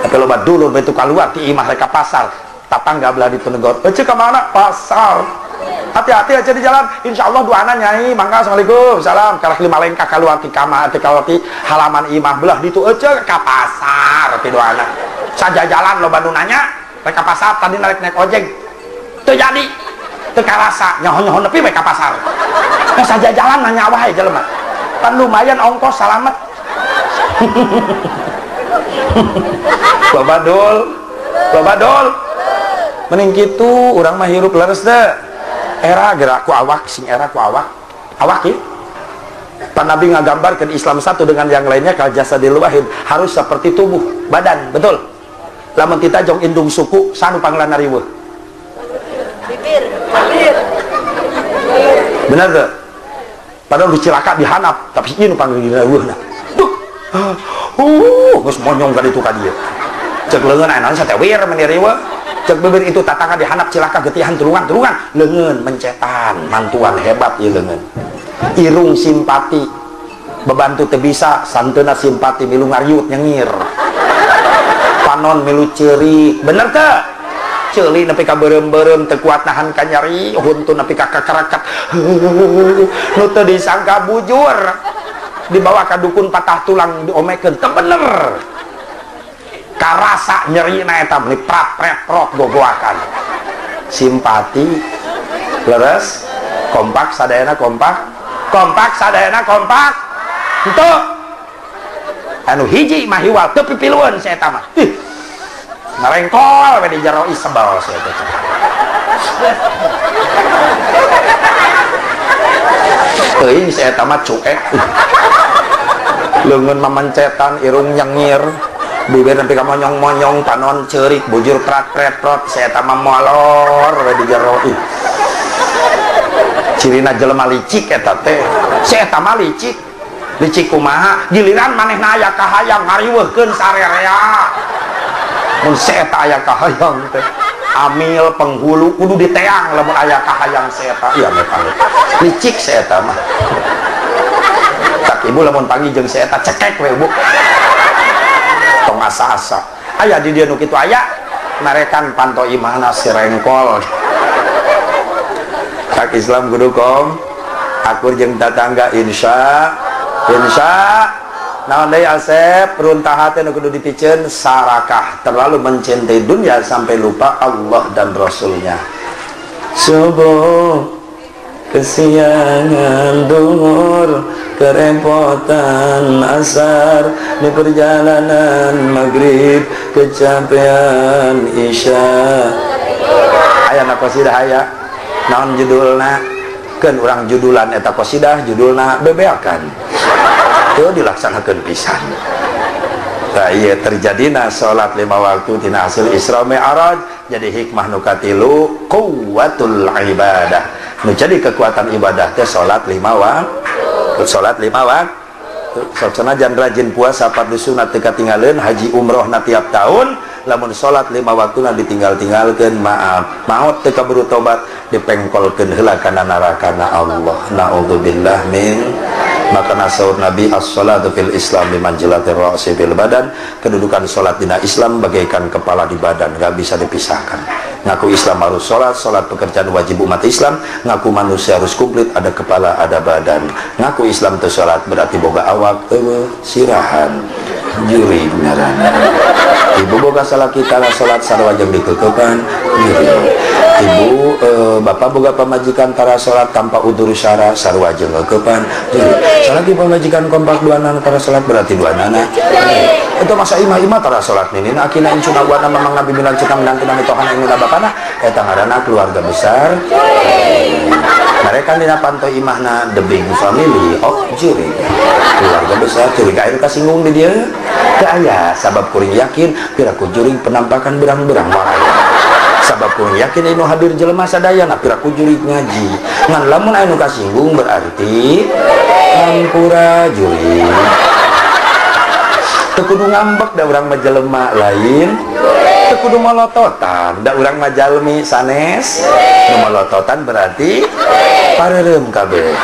tapi loba dulur betu kaluar ti imah rek ka pasar tatangga belah ditu negor ece ka mana pasar hati-hati aja di jalan insyaallah doana nyai mangga assalamualaikum salam karak lima lengkah kaluar ti kamar ti kaluar ti halaman imah belah ditu ece ka pasar ti doana saja jalan loba nu nanya rek ka pasar tadi narik naik ojek teu jadi teu karasa nyohon-nyohon nepi we ka pasar nah saja jalan nanya wae jelema pan lumayan ongkos salamet loba dul loba dul mending kitu urang mah hirup leres teu era gerak ku awak sing era ku awak awak ieu Pan Nabi ngagambarkeun Islam satu dengan yang lainnya kal jasadil wahid harus seperti tubuh badan betul. Lamun kita jong indung suku sanu panglan riweuh bibir bibir bener teu padahal dicilaka dihanap tapi ieu nu panglan riweuhna duh geus monyong ka ditu ka dieu cek leungeun aya naon sate wir meni riweuh Cek bibir itu tatangga dihandap cilaka getihan tulungan-tulungan leungeun mencetan mantuan hebat ieu leungeun. Irung simpati bebantu teu bisa santeuna simpati milu ngariut nyengir. Panon milu ceurik bener teu? Ceuli nepi ka beureum-beureum teu kuat nahan ka nyeri huntu nepi ka kakarakat. Nu teu disangka bujur dibawa ka dukun patah tulang diomekeun teu bener. Karasa nyeri na eta meuni prat pret prot gogoakan. Simpati leres kompak sadayana kompak kompak sadayana kompak henteu anu hiji mah hiwal teu pipilueun si eta mah ih ngarengkol we di jero ih sebel si eta. Teuing si eta mah cuek leungeun mamencetan irung nyengir bibir nepi ka monyong-monyong panon ceurik bujur prat pret prot si eta mah molor we di jero ih cirina jelema licik eta teh si eta mah licik licik kumaha giliran manehna aya kahayang ngariweuhkeun sarerea mun si eta aya kahayang teh amil penghulu kudu diteang lamun aya kahayang si eta ieu meh licik si eta mah tak ibu lamun panggih jeung si eta cekek we ibu tong asa-asa aya di dieu nu kitu aya marekan panto imahna si rengkol. Hak Islam kudu kom akur jeung tatangga insya insya naon deui Asep runtah hate nu kudu dipiceun sarakah terlalu mencintai dunia sampai lupa Allah dan Rasulnya. Subuh kesiangan duhur kerepotan asar di perjalanan maghrib kecapean isya. Aya na qasidah aya naon judulna keun urang judulan eta qasidah judulna bebeakan teu dilaksanakeun pisan. Tah ieu terjadina salat 5 waktu tina hasil Isra Mi'raj jadi hikmah nu katilu quwwatul ibadah. Nu jadi kekuatan ibadah teh salat 5 waktu. Salat 5 waktu. Sok sanajan rajin puasa fardhu sunat teu katinggaleun haji umrohna tiap tahun lamun salat 5 waktuna ditinggal-tinggalkeun maaf maot teu kaburu tobat dipengkolkeun heula kana narakana Allah. Naudzubillah min. Maka saur Nabi as-salatu fil Islam bimanzilatir ra'si fil badan, kedudukan salat dina Islam bagaikan kepala di badan, enggak bisa dipisahkan. Ngaku Islam harus salat, salat pekerjaan wajib umat Islam, ngaku manusia harus komplit, ada kepala ada badan. Ngaku Islam teu salat berarti boga awak eueuh sirahan jurig ngaranna. Ibu boga salaki tara salat sarua jeung dikeukeupan jurig. Ibu bapak boga pamajikan tara salat tanpa udur syara sarua jeung ngeukepan jurig. Salaki pamajikan kompak dua nana tara salat berarti dua nana. Itu masa imah-imah tara salat ninina akina incuna wana mamang nabi bilang cina menantuna mitohana inguna bapana eta ngaranna keluarga besar. Mereka dina panto imahna the big family of jurig. Keluarga besar jurig aya kasinggung di dieu teu aya sabab kuring yakin piraku jurig penampakan berang-berang waraya. Sabab kuring yakin anu hadir jelema sadayana piraku jurig ngaji. Ngan lamun anu kasinggung berarti hampura jurig. Teu kudu ngambek da urang mah jelema lain. Teu kudu molototan da urang mah jalmi sanes. Nu molototan berarti pareureum kabeh.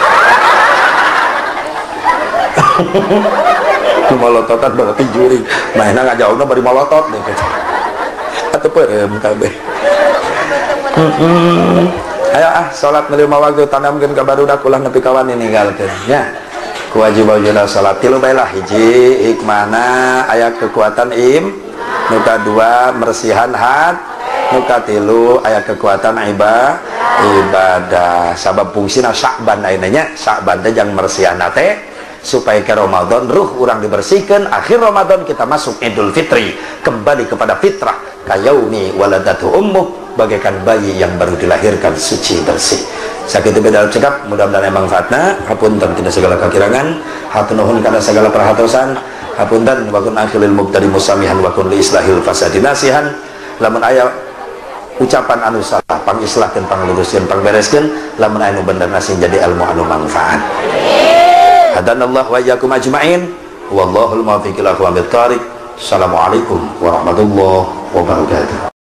Nu molototan berarti jurig. Mahna ngajawabna bari molotot deh. Atuh peureum kabeh. Ayo ah salat 5 waktu tanamkeun ka barudak ulah nepi ka wani ninggalkeun nya. Kewajiban salat tilu bae lah hiji hikmahna aya kekuatan im, nu kadua mersihan hat, nu katilu aya kekuatan ibadah. Sabab fungsina Sya'ban ayeuna nya, Sya'ban teh jang mersihan teh supaya ke Ramadan ruh urang dibersihkan, akhir Ramadan kita masuk Idul Fitri, kembali kepada fitrah kayaumi waladatu ummuh, bagaikan bayi yang baru dilahirkan suci bersih. Sakitu beda dalam cekap, mudah-mudahan manfaatna. Hapunten tina segala kakirangan, hatur nuhun kana segala perhatosan. Hapunten wa kun akhilil mubtadi musamihan wa kun li islahil fasadi nasihan. Lamun aya ucapan anu salah pangislahkeun, pangluruskeun, pangbereskeun, lamun anu bener sing jadi ilmu anu manfaat. Hadanallahu wa iyyakum ajmain. Wallahul muwaffiq ila aqwamit thariq. Assalamualaikum warahmatullahi wabarakatuh.